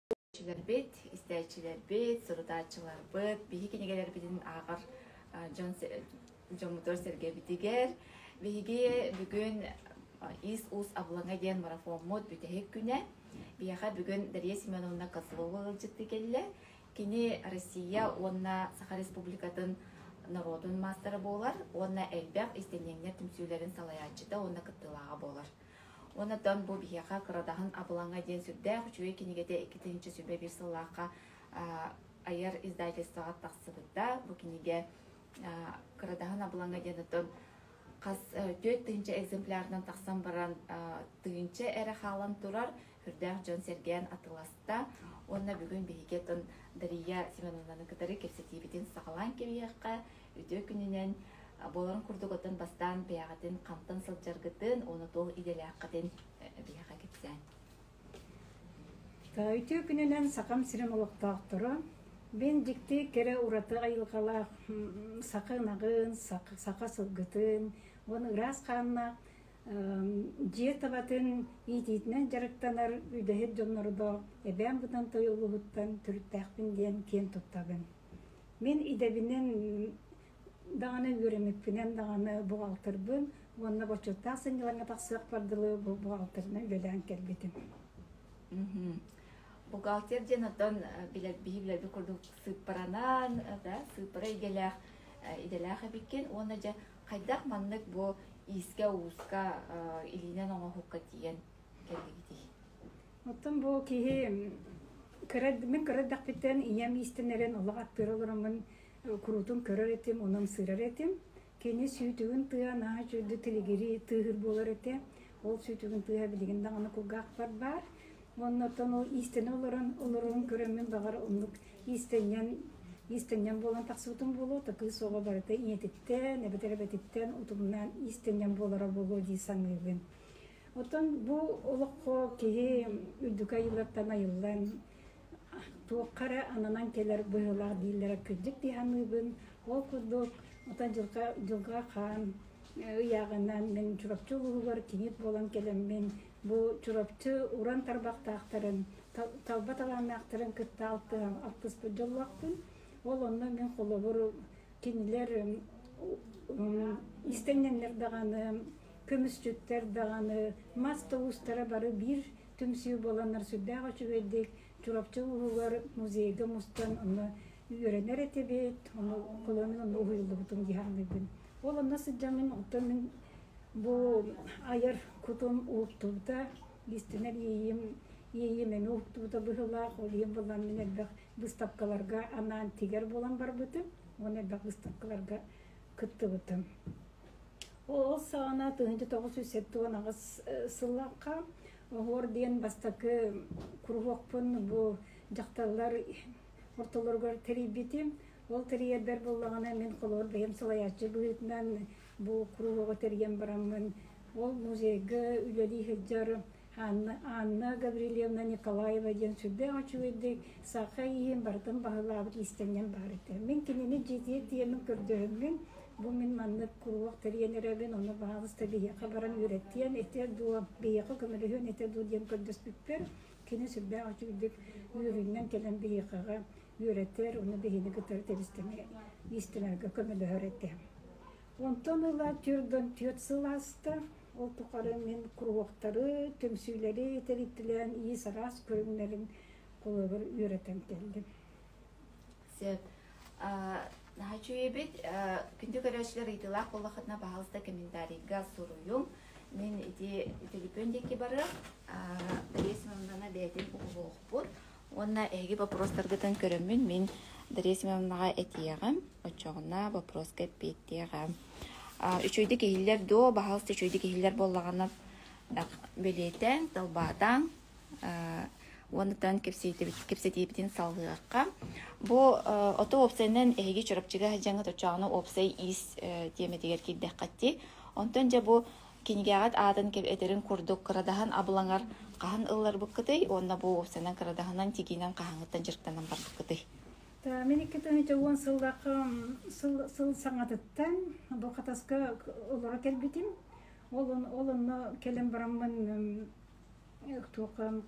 Көрөөччүлэрбит, истээччилэрбит, сурутааччыларбыт, биһи кинигэлэрбитин ааҕар дьон дьоммутугар-сэргэбитигэр биһиги бүгүн Иис-уус абылаҥа диэн марафоммут бүтэһик күнэ. Биһиэхэ бүгүн Дария Семеновна Козлова ыалдьыттыы кэллэ. Кини Россия уонна Саха Республикатын норуотун маастара буолар уонна элбэх истэнньэҥнэр түмсүүлэрин салайааччыта уонна кыттыылааҕа буолар. Уонна бу биһиэхэ Кырадаһын абылаҥа диэн сүрдээх үчүгэй кинигэтэ 2021 сыллаахха айар издательствоҕа тахсыбыта. Бу кинигэ Кырадаһын абылаҥа диэн оттон хас 4000 экземплярынан тахсан баран тыһыынча эрэ хаалан турар үрдээх дьон сэргээн атыласта. Уонна бүгүн биһиги оттон Дария Семеновнаны кытары кэпсэтиибитин саҕалаан кэбиһиэххэ. Үтүө күнүнэн буоларын курдук оттон бастаан бэйэҕитин хантан сылдьаргытын уонна туох идэлээххитин биһиэхэ кэпсээн. Үтүө күнүнэн Сахам сирин олохтоохторо Мин дьикти кэрэ ураты айылҕалаах саха ынаҕын, саха сылгытын уонна ыраас хааннаах дьиэ табатын иитиитинэн дьарыктанар үдэһит дьоннордоох Эбээн Бытантай улууһуттан төрүттээхпин диэн киэн туттабын. Мин идэбинэн даҕаны үөрэммиппинэн даҕаны буҕаалтырбын уонна бочуоттаах сынньалаҥҥа тахсыахпар дылы бу буҕаалтырынан үлэлээн кэлбитим. Бухгалтер диэн оттон билэр биһи билэрбит курдук сыыппаранан да сыыппара идэлээх идэлээх эбиккин уонна дьэ хайдах маннык бу иискэ-ууска илиинэн оҥоһукка тиийэн кэллигитий? Оттон бу киһи кыра мин кыра эрдэхпиттэн ийэм иистэнэрин олох аттыыр олороммун куруутун көрөр этим, онон сыырар этим. Кини сүүтүгүн тыа наһаа үчүгэй тилигирии тыаһыыр буолар этэ. Ол сүүтүгүн тыаһа билигин даҕаны кулгаахпар баар. Уонна оттон ол иистэнэ олорон олорорун көрөммүн баҕар оннук иистэнньэн иистэнньэн буолан тахсыбытым буолуо, то кыыс оҕо барыта ийэтиттэн, эбэтэр эбэтиттэн утумнаан иистэнньэн буолара буолуо дии саныыбын. Оттон бу олоххо киһи үрдүкү айыылартан айыллан туохха эрэ ананан кэлэр быһыылаах дииллэрэ кырдьык дии саныыбын. Ол курдук оттон дьылҕа, дьылҕа хаан ыйааҕынан мин Чурапчы улууһугар кийиит буолан кэлэммин бу Чурапчы уран тарбахтаахтарын, талба талааннаахтарын кытта алтыһан алтыспыт дьоллоохпун. Ол онно мин холобур кинилэр иистэнньэҥнэр даҕаны көмүсчүттэр даҕаны, мас да уустара бары биир түмсүү буоланнар сүрдээх үчүгэйдик Чурапчы улууһугар музейга мустан онно үөрэнэр этибит, ону холонун онно уһуйуллубутум дии саныыбын. Ол онно сылдьаммын оттон мин бу айар кутум уһуктубута, иистэнэр иэйиим иэйиим эмиэ уһуктубута быһыылаах, ол иһин булан мин элбэх выставкаларга анаан тигэр буолан барбытым уонна элбэх выставкаларга кыттыбытым. Ол саҕана 1978 сыллаахха Оһуор диэн бастакы куруһуокпун бу дьахталлар ортолоругар тэрийбитим. Ол тэрийэрбэр буоллаҕына мин холобур бэйэм салайааччы быһыытынан бу куруһуогу тэрийэн бараммын ол музейга үлэлии сылдьар Анна, Анна Гаврильевна Николаева диэн сүрдээх үчүгэйдик саха ииһин барытын баһылаабыт иистэнньэҥ баар этэ. Мин кинини дьиэтигэр тиийэммин көрдөһөммүн, бу мин маннык куруһуок тэрийэн эрэбин, ону баһаалыста биһиэхэ баран үөрэттиэн этэ дуо, биһиэхэ көмөлөһүөн этэ дуо диэн көрдөспүппэр, кини сүрдээх үчүгэйдик үөрүүнэн кэлэн биһиэхэҕэ үөрэтэр, уонна биһини кытары тэбистэнэ иистэнэргэ көмөлөһөр этэ. Онтон ыла 44 сыл ааста. Ол тухары мин куруһуоктары, түмсүүлэри тэрийтэлээн иис араас көрүҥнэрин холобур үөрэтэн кэллим. Сөп. Наһаа үчүгэй Күндү көрөөччүлэр ыйытыылаах буоллаххытына, баһаалыста комментарийга суруйуҥ. Мин ити төлөпүөн диэки барыам. Дария Семеновнаны бэйэтин уһулуохпут. Уонна эһиги боппуруостаргытын көрөммүн мин Дария Семеновнаҕа этиэҕим, оччоҕуна боппуруоска эппиэттиэҕим. Үчүгэйдик иһиллэр дуо? Баһаалыста үчүгэйдик иһиллэр буоллаҕына бэлиэтээҥ, талбаатааҥ уонна кэпсэтиибитин салгыахха. Бу ото уопсайынан эһиги Чурапчыга сылдьаҥҥыт оччоҕуна уопсай иис тиэмэтигэр киирдэххитий. Онтон дьэ бу Кинигэҕит аатын этэрин курдук кырадаһын абылаҥар хаһан ылларбыккытый уонна бу уопсайынан кырадаһынан тигиинэн хаһааҥҥыттан дьарыктанан барбыккытый? Мин 2010 сыллаахха сыл, сыл саҥатыттан бу Хатаска олоро кэлбитим. Ол, ол онно кэлэн бараммын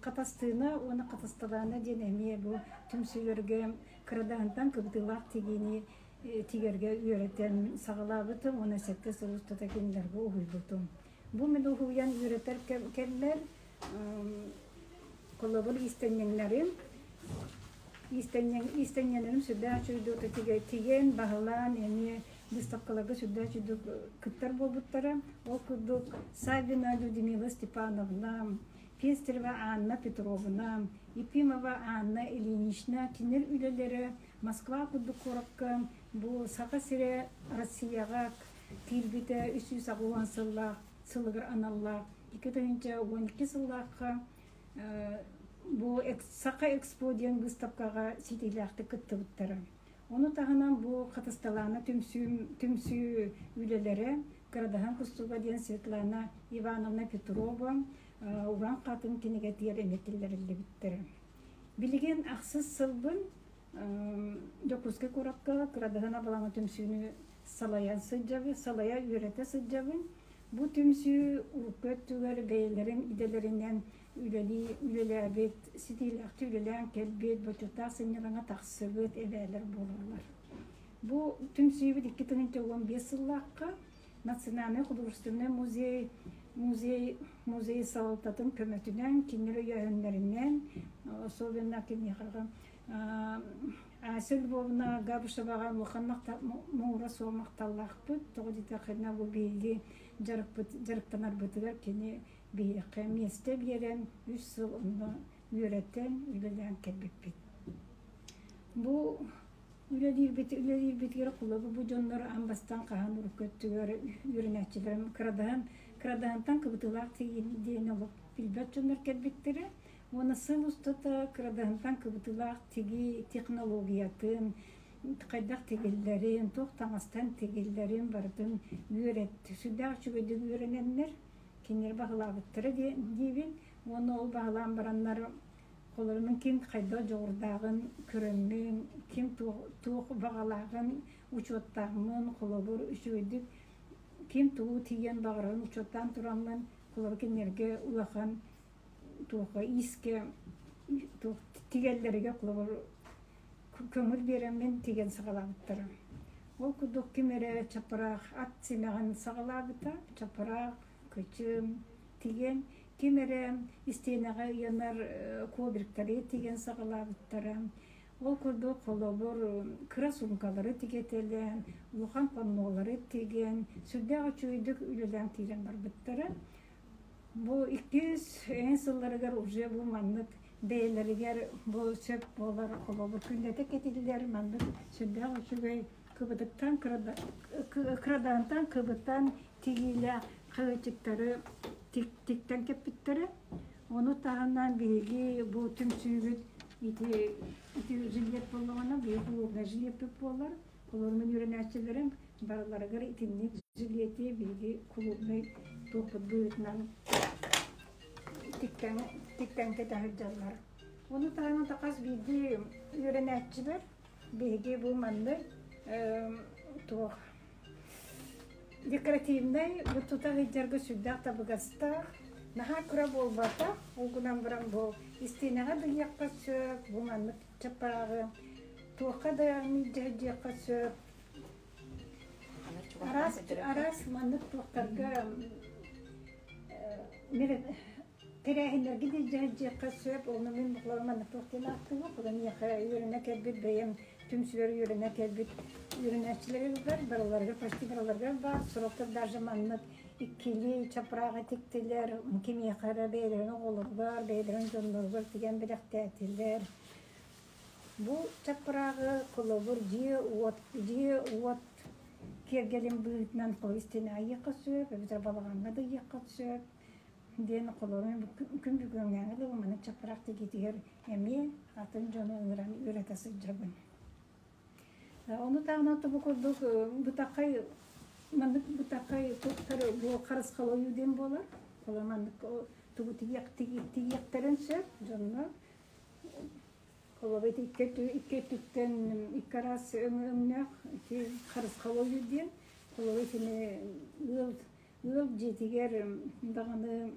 Хатастыына уонна Хатасталаана диэн эмиэ бу түмсүүлэргэ кырадаһынтан кыбытыылаах тигиини тигэргэ үөрэтэн саҕалаабытым уонна сэттэ сыл устата кинилэргэ уһуйбутум. Бу мин уһуйан үөрэтэр кэммэр холобур иистэнньэҥнэрим иистэнньэнэрим сүрдээх үчүгэйдик тигэн, баһылаан эмиэ выставкаларга сүрдээх үчүгэйдик кыттар буолбуттара. Ол курдук Саввина Людмила Степановна, Пестерева Анна Петровна, Ефимова Анна Ильинична кинилэр үлэлэрэ Москва курдук куоракка бу Саха сирэ Россияҕа киирбитэ 380 сыллаах сылыгар аналлаах 2012 сыллаахха бу Саха Экспо диэн быыстапкаҕа ситиилээхтик кыттыбыттара. Ону таһынан бу Хатысталаана түмсүү үлэлэрэ Кырадаһан кустуга диэн Светлана Ивановна Петрова Уран хатын кинигэтигэр эмиэ киллэриллибиттэрэ. Билигин ахсыс сылбын Дьокуускай куоракка Кырадаһын абылаҥа түмсүүнү салайан сылдьабын, салайа үөрэтэ сылдьабын. Бу түмсүү урукку өттүгэр бэйэлэрин идэлэринэн үлэлии үлэлээбит, ситиилээхтик үлэлээн кэлбит, бочуоттаах сынньалаҥа тахсыбыт эбээлэр буолаллар. Бу түмсүүбүт 2015 сыллаахха Национальнай художественнай музей музей музей салалтатын көмөтүнэн, кинилэр өйөөһүннэринэн, особенно киниэхэ Ася Львовна Габышеваҕа улахан муҥура суох махталлаахпыт. Тоҕо диэтэххинэ бу биһиги дьарыкпыт дьарыктанарбытыгар кини биһиэхэ миэстэ биэрэн үс сыл онно үөрэтэн үлэлээн кэлбиппит. Бу үлэлиирбит үлэлиирбитигэр холобур бу дьоннор аан бастаан хаһан урукку өттүгэр үөрэнээччилэрим кырадаһан кырадаһантан кыбытыылаах диэн олох билбэт дьоннор кэлбиттэрэ. Уонна сыл устата кырадаһынтан кыбытыылаах тигии технологиятын, хайдах тигиллэрин, туох таҥастан тигиллэрин барытын үөрэт, сүрдээх үчүгэйдик үөрэнэннэр, кинилэр баһылаабыттара диибин. Уонна ол баһылаан бараннар холорунан ким хайдах дьоҕурдааҕын көрөммүн, ким туох баҕалааҕын учуоттааммын, холобур, үчүгэйдик ким тугу тиийэн баҕарарын учуоттаан тураммын, холобур, кинилэргэ улахан туохха иискэ туох тигэллэригэр холобур көҥүл биэрэммин тигэн саҕалаабыттара. Ол курдук ким эрэ чапыраах ат симэҕин саҕалаабыта, чапыраах, кычым тигэн, ким эрэ истиэнэҕэ ыйанар ковриктары тигэн саҕалаабыттара. Ол курдук холобур кыра суумкалары тигэтэлээн, улахан паннолары тигэн, сүрдээх үчүгэйдик үлэлээн киирэн барбыттара. Бу иккис эн сылларыгар уже бу маннык бэйэлэригэр бу сөп буолар холобур күннэтэ кэтиллэр маннык сүрдээх үчүгэй кыбытыктан кырадаантан кыбытан тигиилээх хаһыаччыктары тиктэн кэппиттэрэ. Ону таһынан биһиги бу түмсүүбүт ити ити жилет буоллаҕына биһиги клубнай жилеппит буолар. Холобур үөрэнээччилэрим барыларыгар итинник жилети биһиги клубнай туохпут быһыытынан тиктэн тиктэн кэтэ сылдьаллар. Ону таһынан хас биирдии үөрэнээччилэр биһиги бу маннык туох декоративнай бу тута сылдьарга сүрдээх табыгастаах, наһаа кыра буолбатах, ол гынан баран бу истиэнэҕэ да ыйыахха сөп, бу маннык чаппааҕы туохха да миидьэһдиэххэ сөп. Араас, араас маннык туохтарга тэрээһиннэргэ дьэһдьиэххэ сөп. Ону мин букулар маннык туох диэн ааттыыбын. Куда миэхэ үөрэнэ кэлбит бэйэм түмсүбэр үөрэнэ кэлбит үөрэнээччилэригэр барыларыгар почти барыларыгар баар. Сорохтор даже маннык иккилии чапрааҕы тиктилэр, кимиэхэ эрэ бэйэлэрин оҕолоругар, бэйэлэрин дьонноругар тигэн бэлэхтээтилэр. Бу чаппырааҕы холобур дьиэ-уот дьиэ-уот киэргэлин быһыытынан истиэнэ айыахха сөп, эбэтэр балаҕаҥҥа да ыйыахха сөп диэн холобур күн бүгүҥҥээҥи дылы маннык чаппыраах тигиитигэр эмиэ атын дьону ыҥыран үөрэтэ сылдьабын. Ону таһынан бу курдук бытаххай маннык бытаххай туохтар бу харысхал ойуу диэн буолар. Холобур маннык тугу тигиэхтэрин сөп дьоннор. Холобур ити икки өттүттэн икки араас өҥнөөх ити харысхал ойуу диэн. Холобур итини ыал ыал дьиэтигэр даҕаны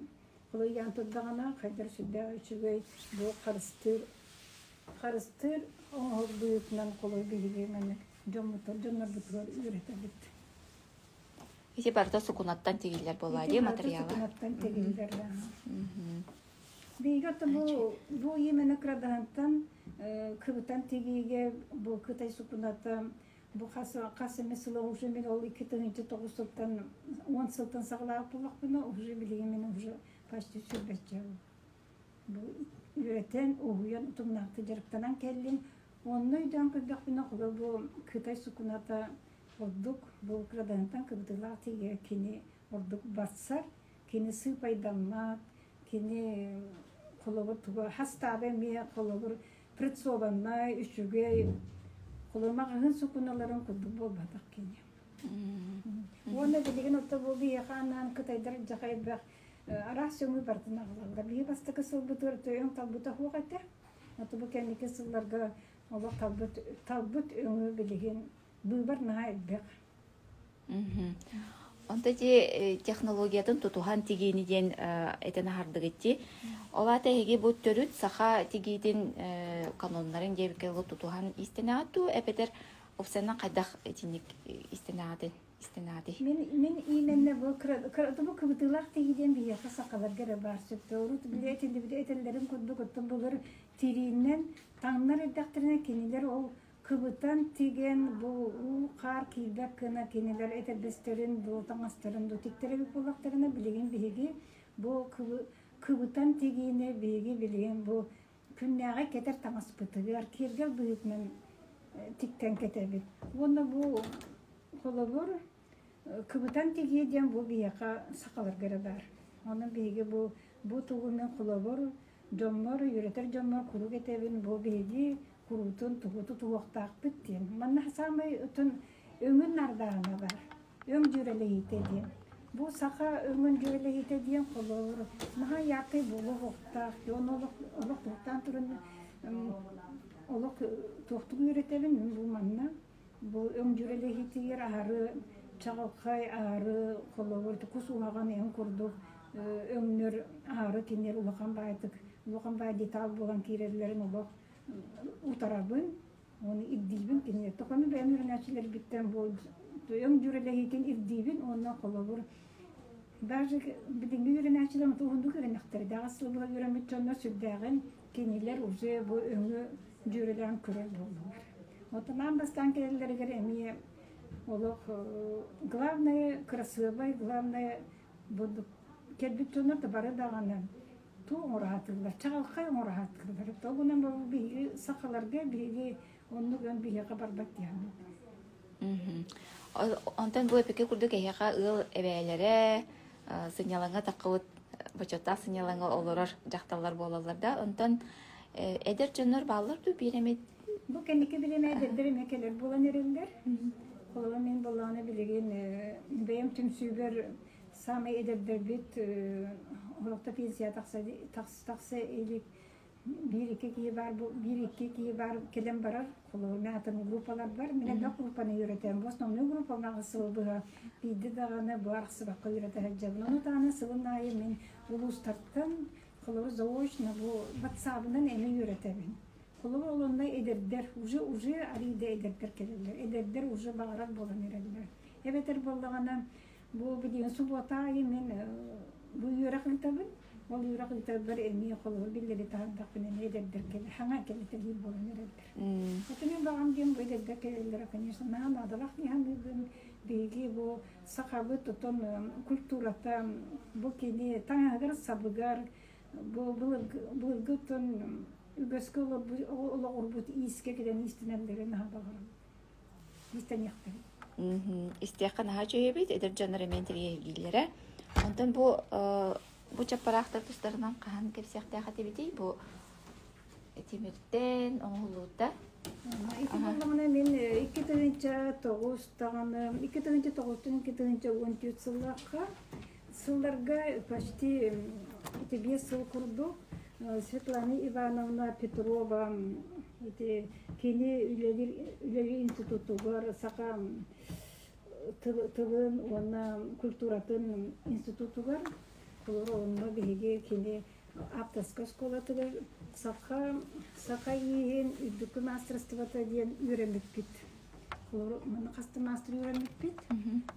Холуйан турдаҕына хайдар сүрдээх үчүгэй бу харыстыыр харыстыыр оҥоһук быһыытынан холуй биһиги маннык дьоммутугар дьоннорбутугар үөрэтэбит. Ити барыта сукунаттан тигиллэр буоллаа Ити дии барыта материала. сукунаттан тигиллэр. Биһиги оттон бу бу именно кырадаһынтан кыбытан тигиигэ бу Кытай сукуната бу хас хас эмэ сыла уже мин ол 2009 сылтан 10 сылтан саҕалаабыт буоллахпына уже билигин мин уже почти сүүрбэччэ бу үөрэтэн уһуйан утумнаахтык дьарыктанан кэллим. Онно өйдөөн көрдөхпүнэ холобур бу Кытай сукуната ордук бу кырадаһынтан кыбытыылаах тиийэ кини ордук барсар, кини сыыпайдаммат, кини холобур тугу хастаабы эмиэ холобур прессованнай, үчүгэй холобур маҕаһыын сукуналарын курдук буолбатах кини. Уонна билигин отто бу биһиэхэ анаан кытайдар дьаха элбэх араас өҥү барытын аҕалаллар. Биһи бастакы сылбытыгар өҥ талбыта суох этэ. Ото бу кэнники сылларга олох талбыт талбыт өҥү билигин быыбар наһаа элбэх. Онто ити технологиятын тутуһан тигиини диэн этэн аһардыгыт дии. Ол аата эһиги бу төрүт саха тигиитин каноннарын диэбиккэ тутуһан истэнэҕит дуу эбэтэр опсанан хайдах итинник истэнэҕитин истэнэҕитий? Мин мин именно бу бу кыбытыылаах тигии диэн биһиэхэ сахаларга эрэ баар сөптөөх. Урут били этиллибит этэллэрин курдук оттон былыр тириинэн таҥнар эрдэхтэринэ кинилэр ол кыбытан тигэн бу уу-хаар киирбэт гына кинилэр этэрбэстэрин бу таҥастарын бу тиктэр эбит буоллахтарына билигин биһиги бу кыбытан тигиини биһиги билигин бу күннээҕи кэтэр таҥаспытыгар киэргэл быһыытынан тиктэн кэтэбит. Уонна бу холобур кыбытан тигии диэн бу биһиэхэ сахаларга эрэ баар. Онон биһиги бу бу тугунан холобур дьоммор, үөрэтэр дьоммор куруук этэбин бу биһиги куруутун тугу тутуһуохтаахпыт диэн. Манна саамай отун өҥүн нардааһына бар. Өҥ дьүөрэлэһиитэ диэн. Бу саха өҥүн дьүөрэлэһиитэ диэн холобур наһаа яркай буолуохтаах. Дьон олох олох туохтаан туран олох туохтук үөрэтэбин мин бу манна бу өҥ дьүөрэлэһиитигэр аһары чаҕылхай аһары холобур кус уһаҕан эҥ курдук өҥнөр аһары кинилэр улахан баайдык улахан баай деталь буолан киирэллэрин олох утарабын уонна ирдиибин кинилэр тохону бэйэм үөрэнээччилэрбиттэн бу өҥ дьүөрэлэһиитин ирдиибин уонна холобур даже билиҥҥи үөрэнээччилэр уһуннук үөрэнэхтэрэ даҕас сылга үөрэммит дьоннор сүрдээҕин кинилэр уже бу өҥү дьүөрэлээн көрөр буоллулар. Оттон аан бастаан кэлэллэригэр эмиэ олох главное кырасыабай, главное бурдук кэлбит дьоннор да бары даҕаны туу оҥоро сатыыллар, чаҕылхай оҥоро сатыыллар. Ол гынан биһиги сахаларга биһиги оннук өн биһиэхэ барбат диэххэ. Онтон бу эпике курдук эһиэхэ ыал эбээлэрэ сынньалаҥҥа таххыбыт бочуоттаах сынньалаҥҥа олорор дьахталлар буолаллар да онтон эдэр дьоннор бааллар дуу биир эмит Бу кэнники билимэ эдэрдэр эмиэ кэлэр буолан эрэллэр. Холобур мин буоллаҕына билигин бэйэм түмсүүбэр саамай эдэрдэрбит олохто пенсия тахса тахса илик биир-икки киһи баар биир-икки киһи баар кэлэн барар. Холобур мин атын группалар бар. Мин элбэх группаны үөрэтэн бу основной группам аҕыс сыл быһа биирдэ даҕаны бу арахсыбакка үөрэтэ сылдьабын. Ону таһынан сылын аайы мин улуустартан холобур заочно бу ватсабынан эмиэ үөрэтэбин. Холобур ол онно эдэрдэр уже уже арыый да эдэрдэр кэлэллэр. Эдэрдэр уже баҕарар буолан эрэллэр. Эбэтэр буоллаҕына бу билигин субуота аайы мин бу үөрэх ыытабын. Ол үөрэх ыытарбар эмиэ холобур биллэри таһардахпына эмиэ эдэрдэр кэлэ хаҥа кэлитэлиир буолан эрэллэр. Это мин баҕам диэн бу эдэрдэр кэлэллэрэ, конечно, наһаа наадалаах дии саныыбын. Биһиги бу сахабыт отон культурата бу кини таҥаһыгар сабыгар бу былыргы былыргы оттон үгэскэ олоҕурбут иискэ кэлэн иистэнэллэрин наһаа баҕарабын. Иистэниэхтэрин. Истиэххэ наһаа үчүгэй эдэр дьоннор эмиэ интэриэһиргииллэрэ. Онтон бу бу чаппараахтар тустарынан хаһан кэпсиэхтээх этибитий? Бу тимиртэн оҥоһуллубута. Ити буоллаҕына мин 2009 даҕаны 2009-тан 2014 сыллаахха сылларга почти ити 5 сыл курдук Светлана Ивановна Петрова ити кини үлэлиир үлэлиир институтугар саха тылын уонна культуратын институтугар. Холобур, онно биһиги кини ааптарскай оскуолатыгар саха саха ииһин үрдүкү маастарыстыбата диэн үөрэммиппит. Холобур, манна хаста маастар үөрэммиппит.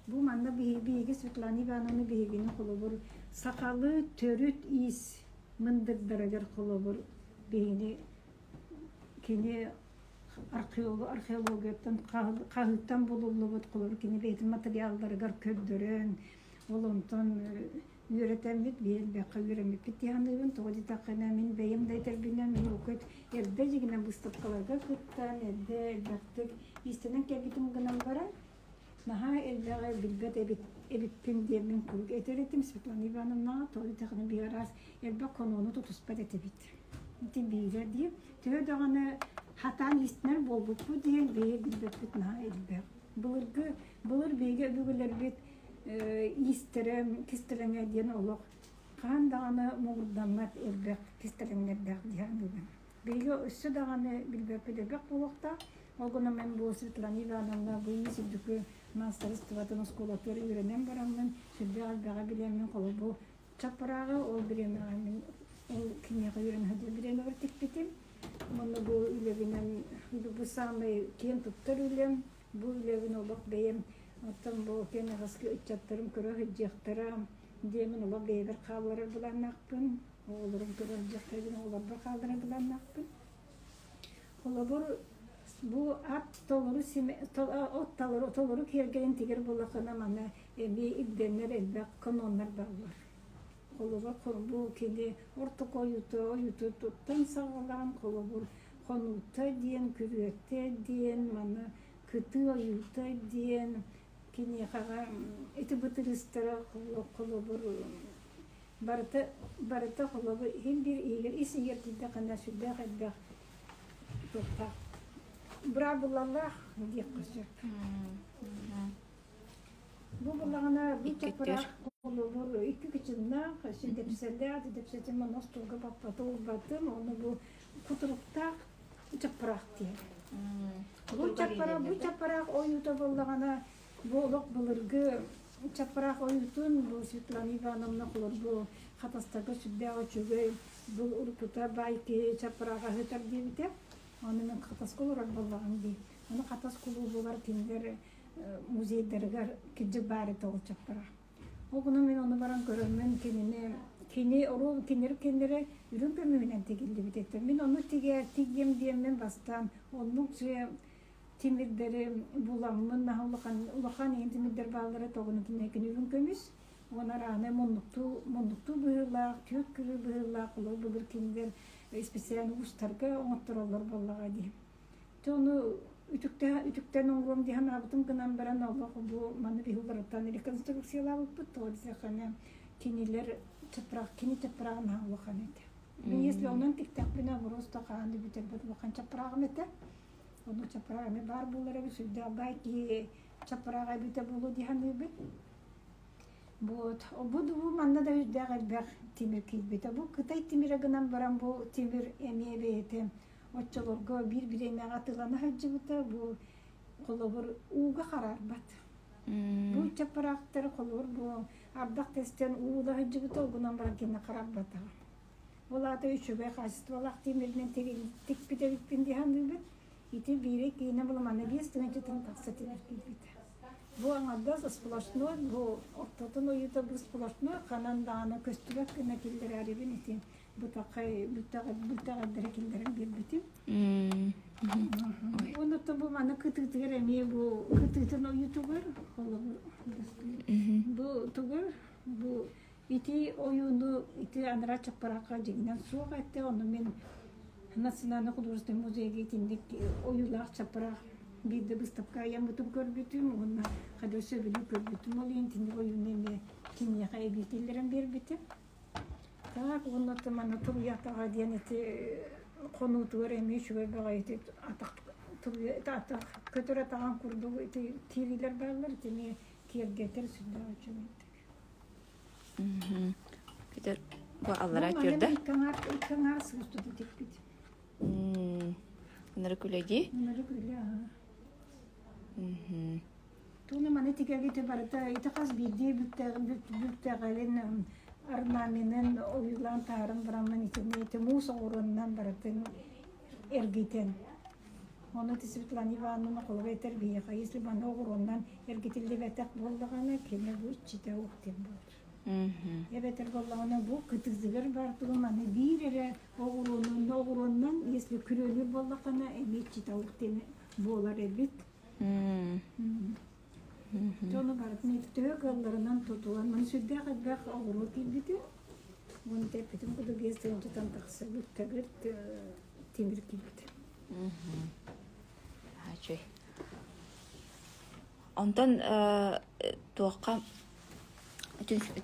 Бу манна биһиги Светлана Ивановна биһигини холобур сахалыы төрүт иис мындырдарыгар холобур биһигини кини археологияттан хаһыыттан булуллубут холобур кини бэйэтин материалларыгар көрдөрөн ол онтон үөрэтэммит биир элбэххэ үөрэммиппит дии саныыбын. Тоҕо диэтэххинэ, мин бэйэм да этэрбинэн, мин урукку эрдэ дьиҥинэн быыстапкаларга кыттан, эрдэ элбэхтик иистэнэн кэлбитим гынан баран, наһаа элбэҕи билбэт эбит эбиппин диэммин куруук этэр этим Светлана Ивановнаҕа. Тоҕо диэтэххинэ, биир араас элбэх хонууну тутуспат этибит. Ити биирэ дии. Төһө даҕаны хатаан иистэнэр буолбуппут диэн бэйэ билбэппит наһаа элбэх. Былыргы, былыр биһиги өбүгэлэрбит иистэрэ кистэлэҥэ диэн олох хаһан даҕаны муҥурдаммат элбэх кистэлэҥнэрдээх дии саныыбын. Биһиги өссө даҕаны билбэппит элбэх буолуохтаах. Ол гынан мен бу Светлана Ивановна бу иис үрдүкү маастарыстыбатын оскуолатыгар үөрэнэн бараммын сүрдээх элбэҕи билэммин холобур чаппырааҕы ол бириэмэҕэ мин ол киниэхэ үөрэнэ сылдьар бириэмэбэр тикпитим. Уонна бу үлэбинэн бу саамай киэн туттар үлэм. Бу үлэбин олох бэйэм оттон бу кэнэҕэски ыччаттарым көрө сылдьыахтара диэмин олох бэйэбэр хаалларар былааннаахпын. Оҕолорум көрө сылдьыахтара диэн оҕолорбор хаалларар былааннаахпын. Холобур, бу ат толору от толору киэргэйин тигэр буоллаххына маны эбии ирдэнэр элбэх каноннар бааллар. Холобур, бу кини ортоку ойуута ойуутуттан саҕалаан, холобур, хонуута диэн, күрүөтэ диэн, маны кытыы ойуута диэн, киниэхэҕэ ити бытырыыстара холобур барыта барыта холобур иһин биир иһигэр ис иһигэр киирдэххинэ сүрдээх элбэх туохтаах быраабылалаах диэххэ сөп. Бу буллаҕына бу чаппыраах холобур икки кычыннаах, дэпсэлээх, дэпсэтим онно остуолга баппата уурбатым, ону бу кутуруктаах чаппыраах диэн. Бу чаппыраах, бу чаппыраах ойуута буоллаҕына, бу олох былыргы чаппыраах ойуутун бу Светлана Ивановна холор бу Хатастарга сүрдээх үчүгэй бу уруккута баай киһи чаппырааҕа ыһытар диэбитэ. Ону мин Хатаска олорор буоллаҕым дии. Ону Хатас кулуубугар кинилэр музейдарыгар кырдьык баар этэ ол чаппара. Ол гынан мин ону баран көрөммүн кинини кини оруол кинилэр кинилэри үрүҥ көмүһүнэн тигиллибит этэ. Мин ону тигэ тигиэм диэммин бастаан оннук дьиэ тимирдэри буламмын наһаа улахан улахан иһин тимирдэр бааллара тоҕуну кинини үрүҥ көмүс уонна араанай муннуктуу муннуктуу быһыылаах түөрт кырыы быһыылаах олор былыр кинилэр специально уустарга оҥоттороллор буоллаҕа дии. Дьэ ону үтүктэн оҥоруом дии санаабытым гынан баран олох бу маны биһи уларытан реконструкциялаабыппыт тоҕо диэтэххинэ кинилэр чапраах кини чапрааҕа наһаа улахан этэ. Мин если онон тиктэхпинэ просто хаһан да бүтэрбэт улахан чапрааҕым этэ. Ону чапраах эмиэ баар буолар эбит сүрдээх баай киһи чапрааҕа эбитэ буолуо дии саныыбын. Вот. Бу бу манна да үрдээх элбэх тимир киирбитэ. Бу Кытай тимирэ гынан баран бу тимир эмиэ бэйэтэ Оччолорго биир бириэмэҕэ атыылана сылдьыбыта бу холобур ууга хараарбат. Бу чаппараахтар холобур бу ардах тэстэн уу ыла сылдьыбыта ол гынан баран кинини хараарбатаҕа. Ол аата үчүгэй хаачыстыбалаах тимиринэн тикпит эбиппин дии саныыбын. Ити биирэ киинэ буламана 5000 тахса тимир киирбитэ. Бу аҥардас сплошной, бу ортотун ойуута бу сплошной ханан даҕаны көстүбэт гына киллэрээрибин ити бытахай бүтэҕэрдэрэ киллэрэн биэрбитим. Уонна бу маны кытыытыгар эмиэ бу кытыытын ойуутугар холобур бу тугар бу ити ойууну ити анараа чаппараахха дьиҥинэн суох этэ ону мин Национальный художественный музейга итинник ойуулаах чаппараах биирдэ быыстапка айаммытын көрбүтүм уонна хада сөбүлүү көрбүтүм ол иһин итинник ойууну эмиэ киниэхэ эбии киллэрэн биэрбитим. Так уонна манна туруйа атаҕа диэн ити хонуутугар эмиэ үчүгэй баҕайы ити атах туруйа атах көтөр атаҕын курдук ити киириилэр бааллар итини киэргэтэр сүрдээх үчүгэйдик. Көтөр бу аллара түрдэ. Икки аҥаар сылыстыды тикпит. Ыныры күлэдии. Ыныры күлэ, аха. Туна маны тигэргите барыта ити хас биирдии бүктэҕэлин Орнаменын ойуулаан таһааран бараммын итини ити муус оҕуруонунан барытын эргитэн. Ону ити Светлана Ивановна холобур этэр биһиэхэ, если манна оҕуруоннан эргитиллибэтэх буоллаҕына, кини бу иччитэ уох диэн буолар. Эбэтэр буоллаҕына бу кытыытыгар баар тугу маны биир эрэ оҕуруонун оҕуруоннан если күрүөлүүр буоллаххына эмиэ иччитэ уох диэн буолар эбит. Дьону барытын төһө кыалларынан тутуһан, маны сүрдээх элбэх оҕуруо киирбитэ. Уонна тэппитим курдук 5 тыһыынчаттан тахса бүктэбит тимир киирбитэ. Үчүгэй. Онтон туохха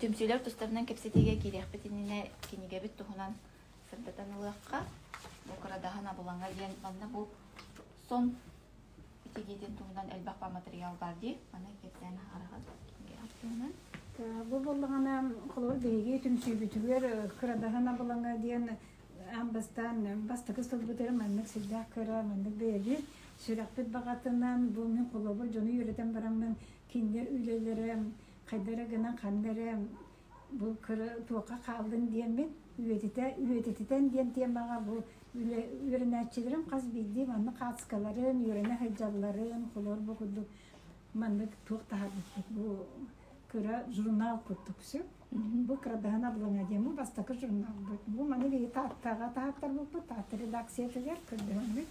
түмсүүлэр тустарынан кэпсэтиигэ киириэхпит иннинэ кинигэбит туһунан сырдатан ылыахха. Бу Кырадаһын абылаҥа диэн манна бу сон итигиитин туһунан элбэх матырыйаал баар дии. Маны кэпсээн аһараҕыт туһунан. Бу буоллаҕына, холобур, биһиги түмсүүбүтүгэр Кырадаһын абылаҥа диэн аан бастаан бастакы сылбытыгар маннык сүрдээх кыра, маннык бэйэбит сүрэхпит баҕатынан бу мин холобур дьону үөрэтэн бараммын кинилэр үлэлэрэ хайда эрэ гынан ханна эрэ бу кыра туохха хааллын диэммин үйэтитэ үйэтититэн диэн темаҕа бу үлэ үөрэнээччилэрим хас биирдии маннык хаацкаларын үөрэнэ сылдьалларын холобур бу курдук маннык туох таһаарбыппыт бу кыра журнал курдук сөп. Бу Кырадаһын абылаҥа диэн бу бастакы журналбыт. Бу маны биһиги Тааттаҕа таһааттарбыппыт, Таатта редакциятыгар көрдөһөммүт,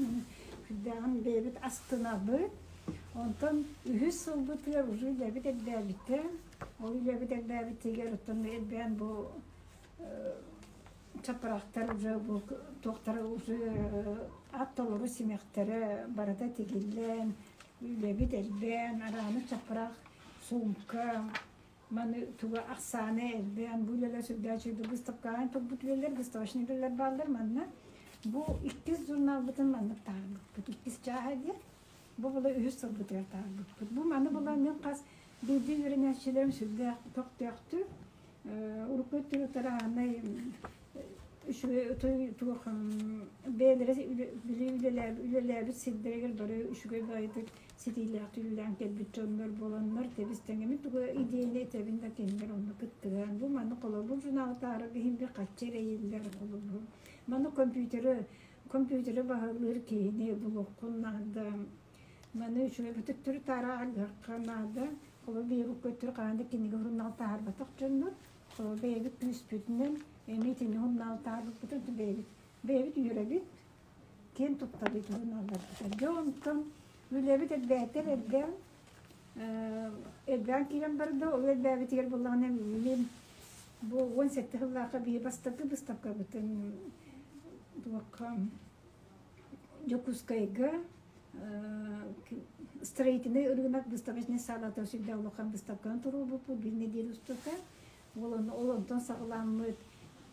сүрдээҕин бэйэбит астынабыт. Онтон үһүс сылбытыгар уже үлэбит элбээбитэ. Ол үлэбит элбээбитигэр оттон элбээн бу чаппарахтар уже бу туохтара уже ат толору симэхтэрэ барыта тигиллэн, үлэбит элбээн, арааны чаппарах, суумка, маны туга ахсаана элбээн, бу үлэлэр сүрдээх үчүгэй выставкаҕа турбут үлэлэр, выставочный үлэлэр бааллар манна. Бу иккис журналбытын маннык таһаарбыппыт. Иккис чааһа диэн, бу була үһүс сылбытыгар таһаарбыппыт. Бу маны була мин хас биирдии үөрэнээччилэрим сүрдээх көхтөөхтүк, урукку өттүгэр тараанай үчүгэй туох бэйэлэрэ били үлэлээбит сирдэригэр бары үчүгэй баҕайытык ситиилээхтик үлэлээн кэлбит дьоннор буоланнар тэбис-тэҥэмин тугу идиэйэни этэбин да кинилэр онно кыттыһан бу маны холобур журналы таһаарарга иһин бир хаччы эрэйиллэр холобур маны компьютеры компьютеры баһылыыр киһини булуоххун наада маны үчүгэй төттөрү таара арыахха наада холобур биһиги көттөрү хаһан да кинигэ журнал таһаарбатах дьоннор холобур бэйэбит күүспүтүнэн эмиэ итини журнал таһаарбыппытын бэйэбит бэйэбит үөрэбит киэн туттабыт журналларбыт. Дьэ онтон үлэбит элбээтэр элбээн элбээн киирэн барда. Ол элбээбитигэр буоллаҕына мин бу 17 сыллаахха биир бастакы выставкабытын туохха Дьокуускайга строительный ырыынак выставочнай саалата сүрдээх улахан выставканы туруорбуппут биир нэдиэлэ устата. Ол ол онтон саҕаламмыт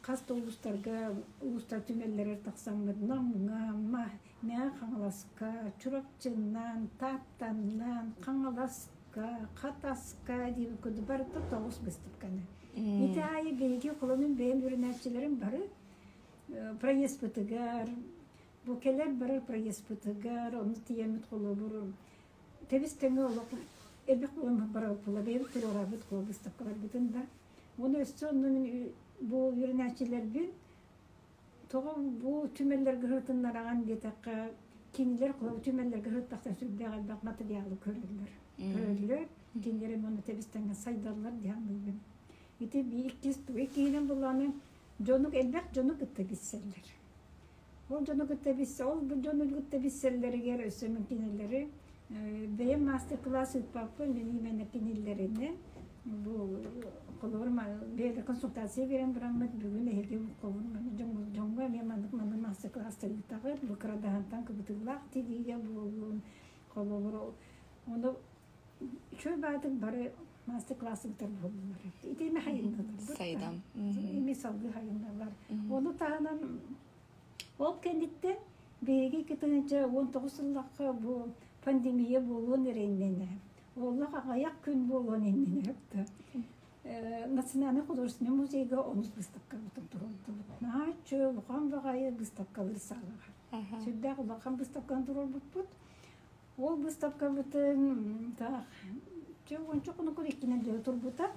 хас да улуустарга улуустар түмэллэригэр тахсаммыт Намҥа, Мэҥэ Хаҥаласка, Чурапчыннан, Тааттаннан, Хаҥаласка, Хатаска диэн курдук барыта тоҕус выставканы. Ити аайы биһиги холонун бэйэм үөрэнээччилэрим бары проездпытыгар, бу кэлэр барар проездпытыгар, ону тиийэммит холобур тэбис-тэҥэ олох элбэх буолан барабыт бэйэбит туруорабыт выставкаларбытын да. Уонна өссө онно мин бу үөрэнээччилэрбин тоҕо бу түмэллэргэ сырытыннараҕын диэтэххэ, кинилэр түмэллэргэ сырыттахтар сүрдээх элбэх материалы көрөллөр. Көрөллөр, кинилэр эмиэ онно тэбис-тэҥҥэ сайдаллар дии саныыбын. Ити иккис иккиһинэн буллаҕына дьону элбэх дьону кытта билсэллэр. Ол дьону кытта билсэ, ол дьону кытта билсэллэригэр өссө мин кинилэри бэйэм мастер-класс ыыппаппын, мин именно кинилэринэн бу холобур бэйэлэр консультация биэрэн бараммыт бүгүн эһиги холобур дьоҥҥо эмиэ маннык маннык мастер-класстар ыытаҕыт, бу кырадаһантан кыбытыылаах тигиигэ буоллун, холобур ону үчүгэй баатык бары мастер-класс ыытар буоллулар. Ити эми хайыннылар. Сайдам. Эми салгыы хайынналар. Ону таһынан ол кэнниттэн биһиги 2019 сыллахха бу пандемия буолуон эрэннэнэ. Олох аҕыйах күн буолуон иннинэ Национальный художественный музейга онус выставкабытын туруордубут. Наһаа улахан баҕайы выставкалыыр саалаҕа. Сүрдээх улахан выставканы туруорбуппут. Ол выставкабытын таах чэ уонча хонукур иккинэн дьоро турбута.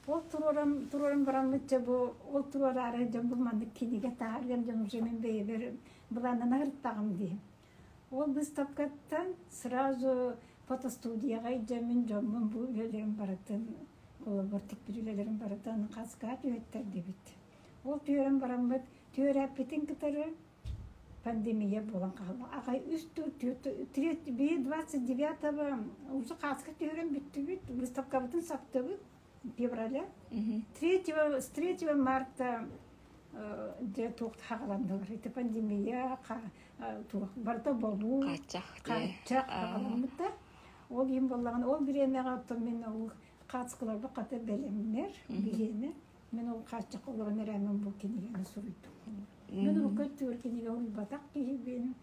Ол туруоран, туруоран бараммыт дьэ бу ол туруораары дьон бу маннык кинигэ таһаарыам дьон уже мин бэйэбэр былааннана сырыттаҕым дии. Ол быыстапкаттан сразу фотостудияҕа илдьэммин дьоммун бу үлэлэрин барытын холобур тикпит үлэлэрин барытын хаска түһэттэрдибит. Ол түһэрэн бараммыт түөрээппитин кытары пандемия буолан хаалла. Аҕай үс 29-го уже хааска түһэрэн бүттүбүт, выставкабытын саптыбыт февраля. 3 с 3 марта дьэ туох хаҕаланнылар. Ити пандемия туох барыта болуу хааччах хаҕаламмыта. Ол иһин буоллаҕына ол бириэмэҕэ оттон мин ол хаацкаларбыт хата бэлэмнэр биһиэнэ. Мин ол хааччах олорон эрэ бу кинигэни суруйдум. Мин урукку өттүгэр кинигэ уруйбатах киһибин.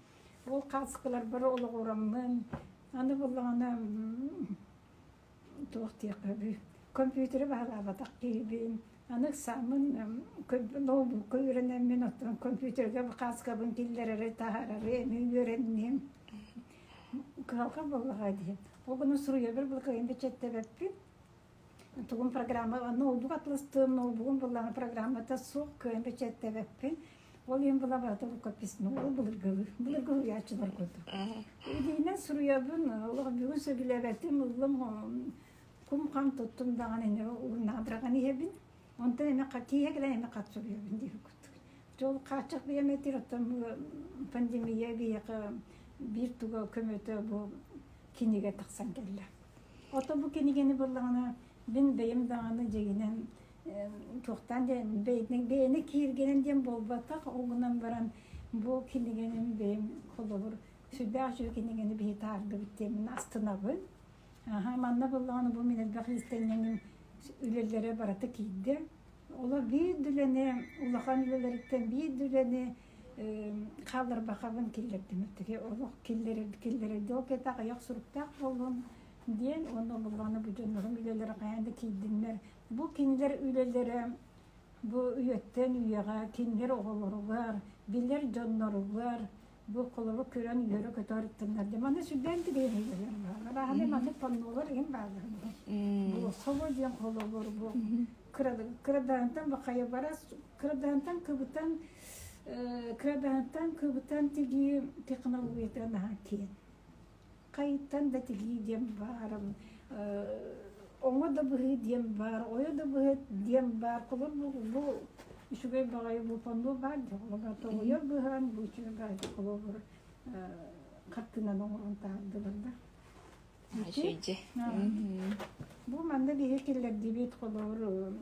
Ол хааскыларбар олоҕураммын, аны буоллаҕына туох диэххэ компьютеры баһылаабатах киһибин. Аны ыксааммын ноутбукка үөрэнэммин, оттон компьютерга хааскабын киллэрэри, таһаарары эмиэ үөрэнним. Кыһалҕа буоллаҕа дии. Ол гынан суруйабар былыкайын бэчээттэбэппин. Тугум программа ноутбук атластыым, ноутбугум буллаҕына программата суох, кыайан бэчээттэбэппин. Ол иһин була барыта рукописно, ол былыргылыы, былыргы суруйааччылар курдук. Илиинэн суруйабын, олох бүгүн сөбүлээбэтим, ыллым, кум-хам туттум даҕаны ини урнаабыраҕан иһэбин. Онтон эмэ киэһэ кэлэн эмэ хат суруйабын диир курдук. Ол хааччах биэмэтир, оттон пандемия биһиэхэ биир туга көмөтө бу кинигэ тахсан кэллэ. Ото бу кинигэни буллаҕына мин бэйэм даҕаны дьиҥинэн туохтаан диэн бэйэни кииргэнэн диэн буолбатах, ол гынан баран бу кинигэни бэйэм холобур сүрдээх үчүгэй кинигэни биһи таһаардыбыт диэммин астынабын. Аха, манна буллаҕына бу мин элбэх иистэнньэҥим үлэлэрэ барыта киирдэ. Олор биир да үлэни, улахан үлэлэриттэн биир да үлэни хаалларбахабын киллэрдим. Олох киллэрэр киллэрэргэ ол кэтэх айах суруктаах буоллун диэн уонна буоллаҕына бу дьоннорум үлэлэрэ хайаан да киирдиннэр. Бу кинилэр үлэлэрэ бу үйэттэн үйэҕэ кинилэр оҕолоругар, билэр дьонноругар бу холобур көрөн үөрэ-көтө ырыттыннар диэн. Манна сүрдээн тириэньэрдэр бааллар. Ааһаны маннык паннолар иһин бааллар. Бу собо диэн холобур бу кырадаһынтан бахайа барас кырадаһынтан кыбытан кырадаһынтан кыбытан тигии технологията наһаа киэҥ. Хайыттан да тигии диэн баар, оҥо да быһыы диэн баар, ойо да быһыы диэн баар. Холобур бу, бу үчүгэй баҕайы бу панно баар дии. Холобур тоҕуйа быһан бу үчүгэй баҕайы холобур хартыынаны оҥорон таһаардылар да. Үчүгэй. Бу манна биһи киллэрдибит холобур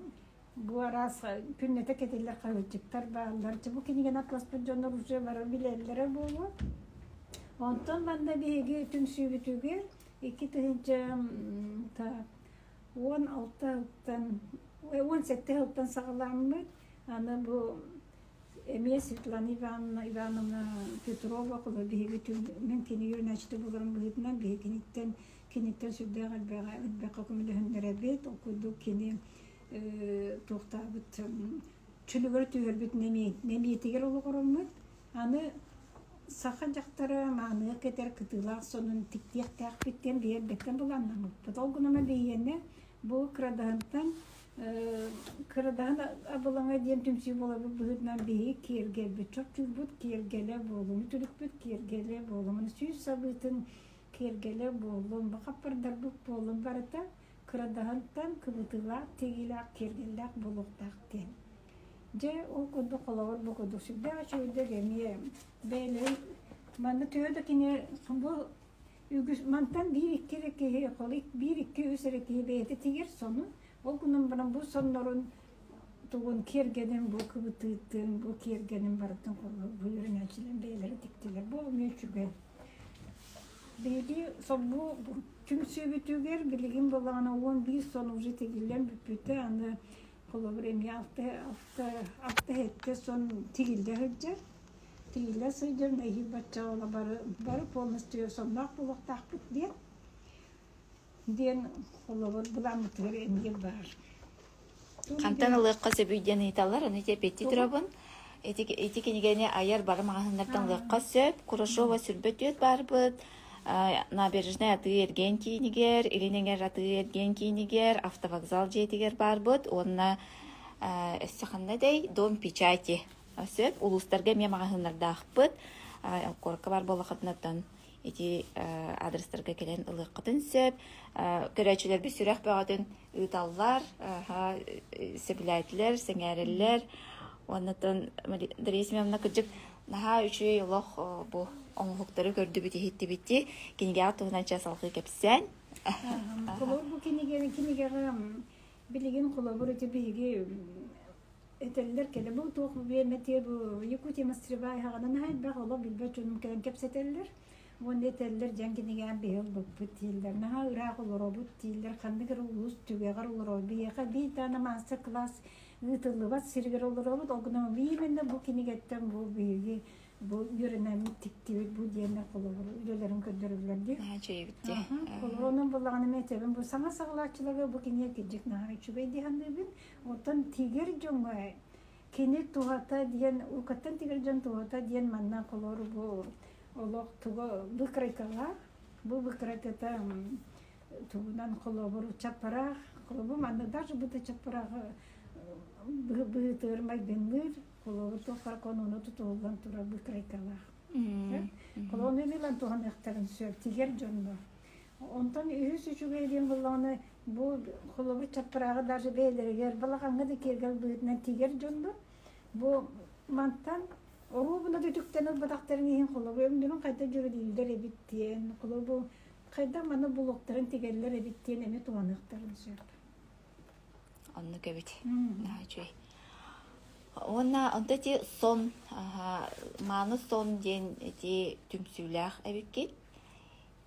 бу араас күннэтэ кэтиллэр хаһыатчыктар бааллар. Бу кинигэни атласпыт дьоннор уже бары билэллэрэ буолуо. Онтон манна биһиги түмсүүбүтүгэр 2016 сылтан 17 сылтан саҕаламмыт. Аны бу эмиэ Светлана Ивановна, Ивановна Петрова биһиги мин кини үөрэнээччитэ буоларым быһыытынан биһиги киниттэн киниттэн сүрдээх элбэҕи элбэххэ көмөлөһүннэрэбит. Ол курдук кини туохтаабыт чөлүгэр түһэрбит нэмиэтигэр олоҕураммыт. Аны саха дьахтара мааныга кэтэр кытыылаах сонун тиктиэхтээхпит диэн биэрбэттэн былааннаммыппыт. Ол гынан биһиэнэ бу кырадаһынтан кырадаһын абылаҥа диэн түмсүү буоларбыт быһыытынан биһиги киэргэлбит, чопчуурбут киэргэлэ буолуҥ, үтүлүкпүт киэргэлэ буолуҥ, сүүс сабыытын киэргэлэ буоллун, хаппардарбыт буоллун барыта кырадаһынтан кыбытыылаах, тигиилээх, киэргэллээх буолуохтаах диэн. Дьэ, ол курдук холобур бу курдук сүрдээх үчүгэйдик эмиэ бэйэлэрин манна төһө да кини бу үгүс мантан биир-икки эрэ киһи биир-икки үс эрэ киһи бэйэтэ тигэр сонун ол гынан баран бу соннорун тугун киэргэнин бу кыбытыытын бу киэргэнин барытын бу үөрэнээччилэр бэйэлэрэ тиктилэр бу эмиэ үчүгэй биһиги бу түмсүүбүтүгэр билигин буоллаҕына 11 сон уже тигиллэн бүппүтэ аны холобур эмиэ алта сэттэ сон тигиллэ сылдьар тигиллэ сылдьар эһиил бачча бары бары полностью сонноох буолуохтаахпыт диэн диэн холобур былааммытыгар эмиэ баар. Хантан ылыахха сөбүй диэн ыйыталлар. Аны ити эппиэттии турабын. Ити, ити кинигэни айар бары маҕаһыыннартан ылыахха сөп. Курашова сүрбэ түөт баарбыт. Набережнай атыы-эргиэн киинигэр, Илин Эҥэр атыы-эргиэн киинигэр, автовокзал дьиэтигэр баарбыт уонна өссө ханна дэй Дом печати сөп улуустарга эмиэ маҕаһыыннардаахпыт. Куоракка баар буоллаххытына ити адрестарга кэлэн ылыаххытын сөп. Көрөөччүлэрбит сүрэх бөҕөтүн ыыталлар, сөбүлээтилэр, сэҥээрэллэр. Уоннатан Дария Семеновна кырдьык наһаа үчүгэй олох бу оҥоһуктары көрдүбүт, иһиттибит дии. Кинигэҕэ туһунан чэ салҕыы кэпсээн. Холобур бу кинигэни кинигэҕэ билигин холобур ити биһиги этэллэр кэлэ бу туох биэмэтиэ бу Якутия мастеровая хаҕынан наһаа элбэх олох билбэт дьонум кэлэн кэпсэтэллэр. Уонна этэллэр дьэн кинигээн биһи ылбыппыт дииллэр. Наһаа ыраах олоробут дииллэр. Ханнык эрэ улуус түгэҕэр олоробут. Биһиэхэ биир даҕаны маастар-кылаас ыытыллыбат сиригэр олоробут. Ол гынан именно бу кинигэттэн бу биһиги бу үөрэнэммит тиктибит бу диэннэр холобур үлэлэрин көрдөрөллөр дии. Наһаа үчүгэйбит дии. Холобур онон буллаҕына мен этэбин бу саҥа саҕалааччыларга бу кинигэ кырдьык наһаа үчүгэй дии саныыбын. Оттон тигэр дьоҥҥо кини туһата диэн уруккаттан тигэр дьон туһата диэн манна холобур бу олох туга выкройкалаах бу выкройката тугунан холобур чаппараах холобур манна даже быта чаппарааҕы быһыытыгар майгынныыр холобур туоххара конуну тутуллан турар выкройкалаах холобур милан туһаныахтарын сөп тигэр дьоннор онтон үһүс үчүгэй диэн буоллаҕына бу холобур чаппарааҕы даже бэйэлэригэр балаҕаҥҥа да киэргэл быһыытынан тигэр дьоннор бу мантан Оруобуна да үтүктэн ылбатахтарын иһин холобур өҥнөрүн хайдах дьүөрэлииллэр эбит диэн, холобур хайдах маны булуохтарын тигэллэр эбит диэн эмиэ туһаныахтарын сөп. Оннук эбит. Наһаа үчүгэй. Уонна онто ити сон, мааны сон диэн ити түмсүүлээх эбиккит.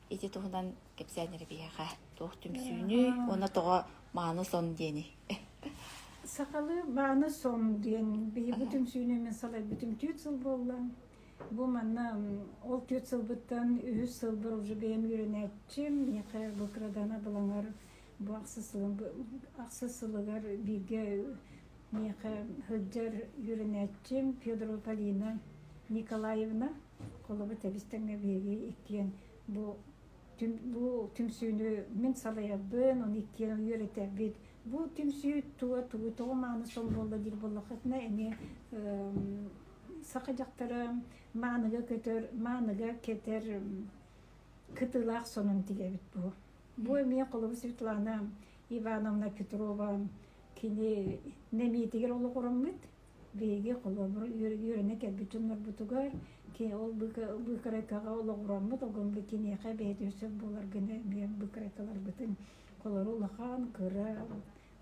Ити туһунан кэпсээн эрэ биһиэхэ. Туох түмсүүнүй уонна тоҕо мааны сон диэний? Сахалыы мааны сон диэн биһи бу түмсүүнү мин салайбытым түөрт сыл буолла. Бу манна ол түөрт сылбыттан үһүс сылбар уже бэйэм үөрэнээччим, миэхэ бу Кырадана Былаҥар бу ахсыс сылыгар бииргэ миэхэ сылдьар үөрэнээччим Федорова Полина Николаевна холобур тэбис-тэҥҥэ биһиги иккиэн бу бу түмсүүнү мин салайарбын, ону иккиэн үөрэтэбит. Бу түмсүү туга тугу тоҕо мааны сон буолла диир буоллаххытына эмиэ саха дьахтара мааныга көтөр, мааныга кэтэр кытыылаах сонун тигэбит бу. Бу эмиэ холобур Светлана Ивановна Петрова кини нэмиитигэр олоҕураммыт. Биһиги холобур үөрэнэ кэлбит дьоннорбутугар ол быыкарайкаҕа олоҕураммыт, огон бу киниэхэ бэйэтин сөп буолар гына эмиэ быыкарайкаларбытын холору улахан, кыра,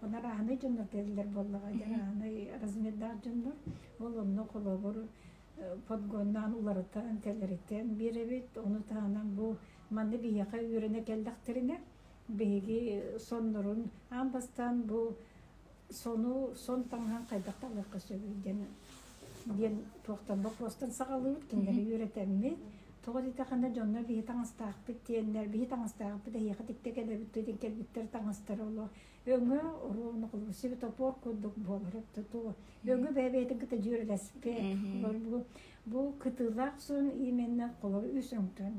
онон арааһынай дьоннор кэлэллэр буоллаҕа, арааһынай размердаах дьоннор. Ол онно холобур подгоннаан уларытан, тэлэритэн биэрэбит. Ону таһынан бу манна биһиэхэ үөрэнэ кэллэхтэринэ биһиги соннорун аан бастаан бу сону сон таҥаһын хайдах талыахха сөбүй диэн диэн туохтан боппуруостан саҕалыыбыт кинилэри үөрэтэммит тоҕо диэтэххинэ дьоннор биһи таҥастаахпыт диэннэр биһи таҥастаахпыт эһиэхэ тиктэ кэлэбит диэн кэлбиттэр таҥастара олох өҥө оруобуна холобур светофор курдук буолар тугу өҥө бэйэ-бэйэтин кытта дьүөрэлэспэт бу бу кытыылаах сон именно холобур үс өҥтөн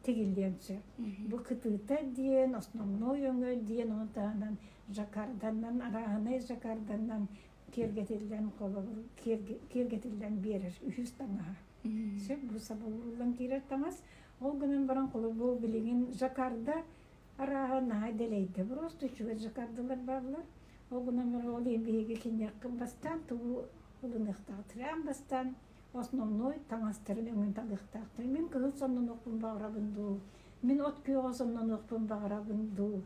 тигиллиэн сөп. Бу кытыыта диэн, основной өҥө диэн, ону таһынан жаккарданан, арааһынай жаккарданан киэргэтиллэн холобур киэргэтиллэн биэрэр үһүс таҥаһа. Сөп бу сабыллан киирэр таҥас. Ол гынан баран холобур билигин жаккарда арааһа наһаа дэлэйдэ. Просто үчүгэй жаккардалар бааллар. Ол гынан баран ол иһин биһиги киниэхэ бастаан тугу ылыныахтаахтар. Аан бастаан основной таҥастарын өҥүн талыахтаахтар. Мин кыһыл соннонуохпун баҕарабын дуу, мин от күөҕэ соннонуохпун баҕарабын дуу,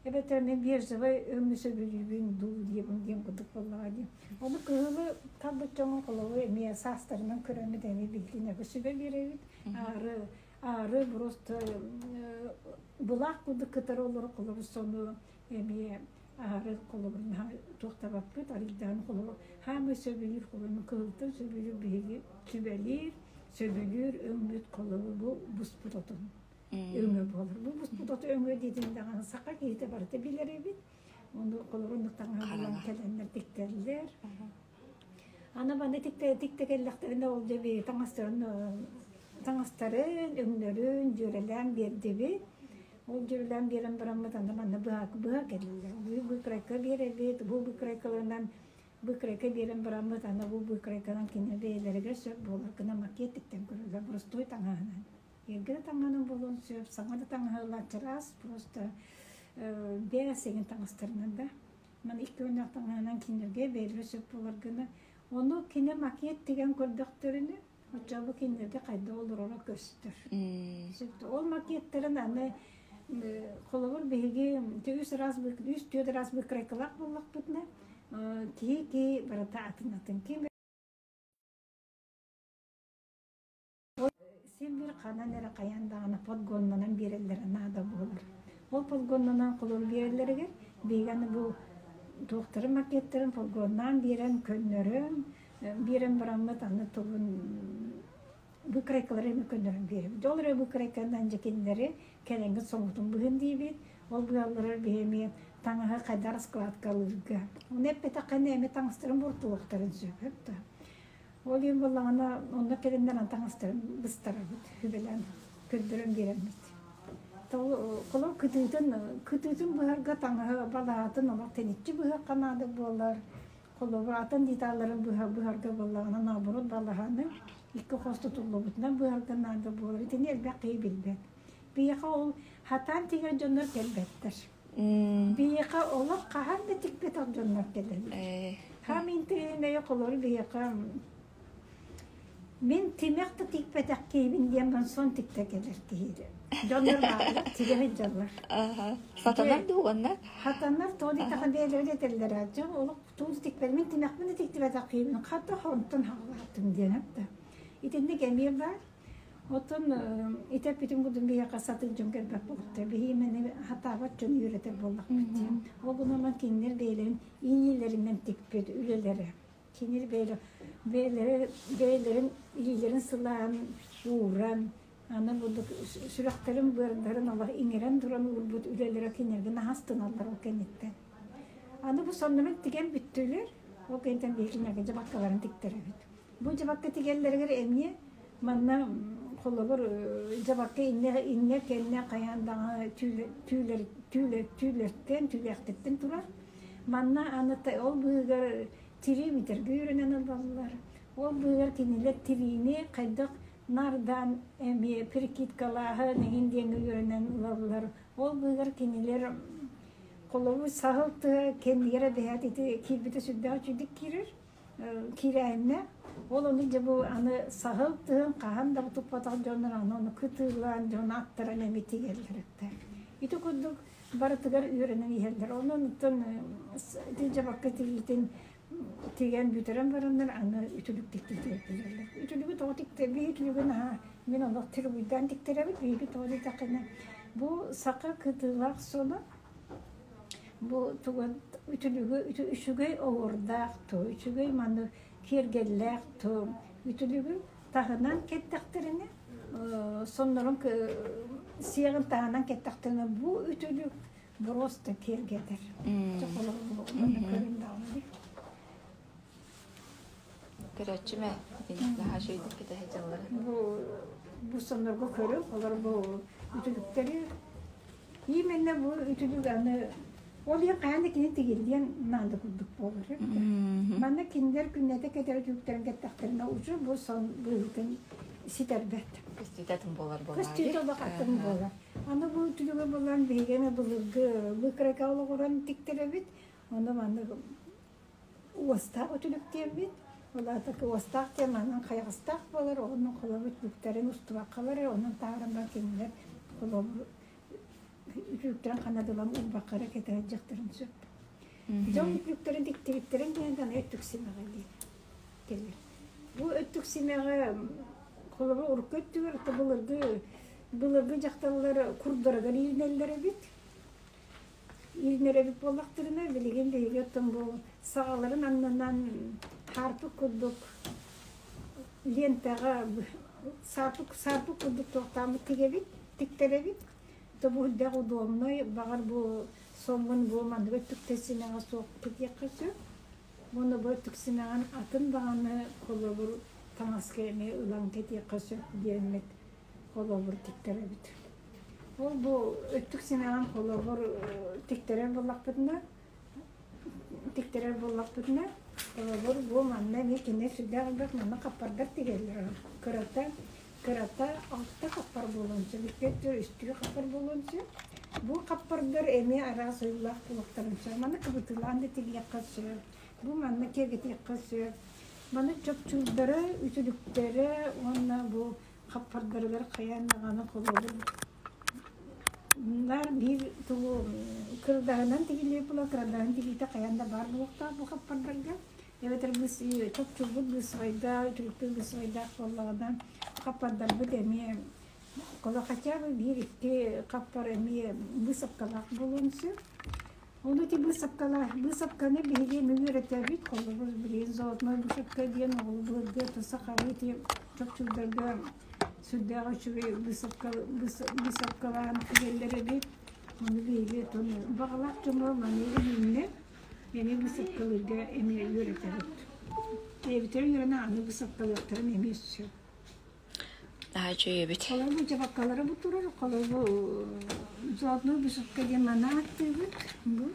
эбэтэр мин биржевай өҥү сөбүлүүбүн дуу диэбин диэн курдук буоллаҕа дии. Ону кыһылы талбыт дьоҥҥо холобур эмиэ саастарынан көрөммүт эмиэ билгин сүбэ биэрэбит. Аары аары просто былаах курдук кытары олору холобур сону эмиэ аһары холобур туохтабаппыт арыйдаан холобур хаамай сөбүлүүр холобур кыһылтан сөбүлүүр биһиги сүбэлиир сөбүлүүр өҥмүт холобур бу буспут отун өҥө буолар бу буспут оту өҥө диэтин даҕаны саха киһитэ барыта билэр эбит ону холобур таҥаһа булан кэлэннэр тиктэллэр аны манна тикте тикте кэллэхтэринэ ол дьэ таҥастарын Таҥастарын, өҥнөрүн дьүөрэлээн биэрдибит. Ол дьүөрэлээн биэрэн бараммыт аны манна быһа быһа кэллилэр. Бу быкрайка биэрэбит, бу быкрайкаларынан быкрайка биэрэн бараммыт аны бу быкрайканан кини бэйэлэригэр сөп буолар гына макет тиктэн көрөллөр боростуой таҥаһынан. Эргэ да таҥаһынан буолуон сөп, саҥа да таҥаһы ылар чараас просто бэйэ сэгин таҥастарынан да. Маны икки өҥнөөх таҥаһынан кинилэргэ бэйэлэрэ сөп буолар гына. Ону кини макет тигэн көрдөхтөрүнэ Оччоҕо кинилэргэ хайдах олороро көстөр. Ол макеттарын аны холобур биһиги үс раз үс түөрт раз быкрайкалаах буоллахпытына киһи киһи барыта атын атын ким син бир ханан эрэ хайаан даҕаны подгоннанан биэрэллэрэ наада буолар. Ол подгоннанан холобур биэрэллэригэр биһиги аны бу туохтарын макеттарын подгоннаан биэрэн көннөрөн биэрэн бараммыт аны тугун выкройкалары эми көннөрөн биэрэбит. Ол эрэ выкройканан дьэ кинилэри кэлэҥҥит соҥутун быһын диибит. Ол быһалларар биһи эмиэ таҥаһы хайдах раскладкалыырга. Оны эппэтэххинэ эми таҥастарын буортулуохтарын сөп да. Ол иһин буоллаҕына онно кэлиннэр таҥастарын быстарабыт, хүбэлээн көрдөрөн биэрэммит. Холор кытыытын кытыытын быһарга таҥаһы балаһатын олох тэниччи быһыахха наада буолар. Холобур, атын деталларын быһа быһарга буоллаҕына, наоборот балаһаны икки хос тутуллубутунан быһарга наада буолар. Итини элбэх киһи билбэт. Биһиэхэ ол хатаан тигэр дьоннор кэлбэттэр. Биһиэхэ олох хаһан да тикпэтэх дьоннор кэлэллэр. Хаам интэриэһинэйэ холобур биһиэхэ Мин тимэх да тикпэтэх киһибин диэн баран сон тиктэ кэлэр киһи. Дьоннор бааллар, тигэ сылдьаллар. Сатанар дуу уонна? Хатанар, тоҕо диэтэххэ бэйэлэрин этэллэр дьон олох тугу тикпэт. Мин тимэхпин да тиктибэтэх киһибин хата онтон хаалааттым диэн да. Итинник эмиэ баар. Оттон ити эппитим курдук биһиэхэ сатыыр дьон кэлбэт буолуохтар. Биһиги мэни хатаабат дьон үөрэтэр буоллахпыт диэн. Ол гынан кинилэр бэйэлэрин иилэринэн тикпит үлэлэрэ. Кинилэр бэйэлэрэ бэйэлэрин илиилэрин сылаан, ууран, аны бурдук сүрэхтэрин быардарын олох иҥэрэн туран уурбут үлэлэрэ кинилэргэ наһастаналлар ол кэнниттэн. Аны бу соннорун тигэн бүттүлэр, ол кэнниттэн биһиги кинилэргэ дьабаккаларын тиктэрэбит. Бу дьабакка тигэллэригэр эмиэ манна холобур дьабакка иннэ иннэ кэннэ хайаан даҕаны түүлэр түүлэр түүлэртэн түүлээхтэртэн турар. Манна аны ол быыһыгар тирии бүтэргэ үөрэнэн ылаллар. Ол быыһыгар кинилэр тириини хайдах нардаан эмиэ прикидкалааһын эҥин диэҥҥэ үөрэнэн ылаллар. Ол быыһыгар кинилэр холобур саһыл тыа кэннигэр эбэһээт ити киирбитэ сүрдээх үчүгдүк киирэр киирээһиннэ. Ол ону дьэ бу аны саһыл тыһын хаһан да туппатах дьоннор аны ону кытыылаан дьон аттаран эми тигэллэр этэ. Ити курдук барытыгар үөрэнэн иһэллэр. Онон оттон ити дьабакка тигиитин тигэн бүтэрэн бараннар аны үтүлүк тиктиилэр. Үтүлүгү тоҕо тиктэ биһи үтүлүгү наһаа мин олох тиругуйдаан тиктэрэбит биһиги тоҕо диэтэххинэ бу саха кытыылаах соно бу тугун үтүлүгү үчүгэй оһуордаах ту үчүгэй маны киэргэллээх ту үтүлүгү таһынан кэттэхтэринэ соннорун сиэҕин таһынан кэттэхтэринэ бу үтүлүк просто киэргэтэр. Көрөөччүмэ наһаа үчүгэйдик кэтэһэ дьаллара. Бу бу соннорго көрү, олор бу үтүлүктэри именно бу үтүлүк аны ол иһин хайаан да кини тигиллиэн наада курдук буолар. Манна кинилэр күннэтэ кэтэр үтүлүктэрин кэттэхтэринэ уже бу сон быһыытын ситэрбэт. Көстүүтэ атын буолар буолар. Көстүүтэ олох атын буолар. Аны бу үтүлүгү булан биһиги эмэ былыргы выкройка олоҕуран тиктэрэбит. Ону маннык уостаах үтүлүктиэбит. Ол аата уостаах диэн манан хайаҕастаах буолар, онон холобур үтүлүктэрин устубаккалар, онон таһааран баран кинилэр холобур үтүлүктэрин ханадылан уурбакка эрэ кэтэ сылдьыахтарын сөп. Дьон үтүлүктэрин тиктибиттэрин кэнниттэн өттүк симэҕэ диир кэлэр. Бу өттүк симэҕэ холобур урукку өттүгэр былыргы былыргы дьахталлар курдарыгар иилинэллэр эбит. Иилинэр эбит буоллахтарына, билигин биһиги оттон бу саҕаларын аннынан хаарпык курдук лентаҕа саарпык саарпык курдук туохтааммыт тигэбит, тиктэрэбит. То бу үрдээх удобнай, баҕар бу соҥҥун бу маннык өттүктэн симэҕэ суох тигиэххэ сөп. Уонна бу өттүк симэҕин атын даҕаны холобур таҥаска эмиэ ылан кэтиэххэ сөп диэммит холобур тиктэрэбит. Ол бу өттүк симэҕин холобур тиктэрэр буоллахпытына тиктэрэр буоллахпытына холобур бу манна эмиэ кинилэр сүрдээх элбэх манна хаппардар тигэллэр. Кырата кырата алта хаппар буолуон сөп, икки өттүгэр үстүү хаппар буолуон сөп. Бу хаппардар эмиэ араас ойуулаах буолуохтарын сөп. Маны кыбытыылаан да тигиэххэ сөп. Бу манна киэргэтиэххэ сөп. Маны чопчуурдара, үтүлүктэрэ уонна бу хаппардарыгар хайаан даҕаны холобур наар биир тугу кырдаһынан тигиллиэ була кырадаһын тигиитэ хайаан да баар буолуохтаах бу хаппардарга. Эбэтэр чопчулбут быысыбайдаах, үтүлүкпүт быысыбайдаах буоллаҕына хаппардарбыт эмиэ коло хотя бы биир-икки хаппар эмиэ быысапкалаах буолуон сөп. Ону ити быысапкалаах быысапканы биһиги эмиэ үөрэтэбит. Холобур, билигин золотной быысапка диэн оҕолу былыргы сахалыы ити чопчулдарга сүрдээх үчүгэй быысапка быысапкалаан тигэллэр эбит. Ону биһиги баҕалаах дьоҥҥо маны илииннэ эмиэ быысапкалыырга эмиэ үөрэтэбит. Бэйэбитигэр үөрэнэ аны быысапкалыахтарын эмиэ сөп. Наһаа үчүгэй эбит. Холобур, дьабаккалара бу турар, холобур, золотной быысапка диэн маны ааттыыбыт. Бу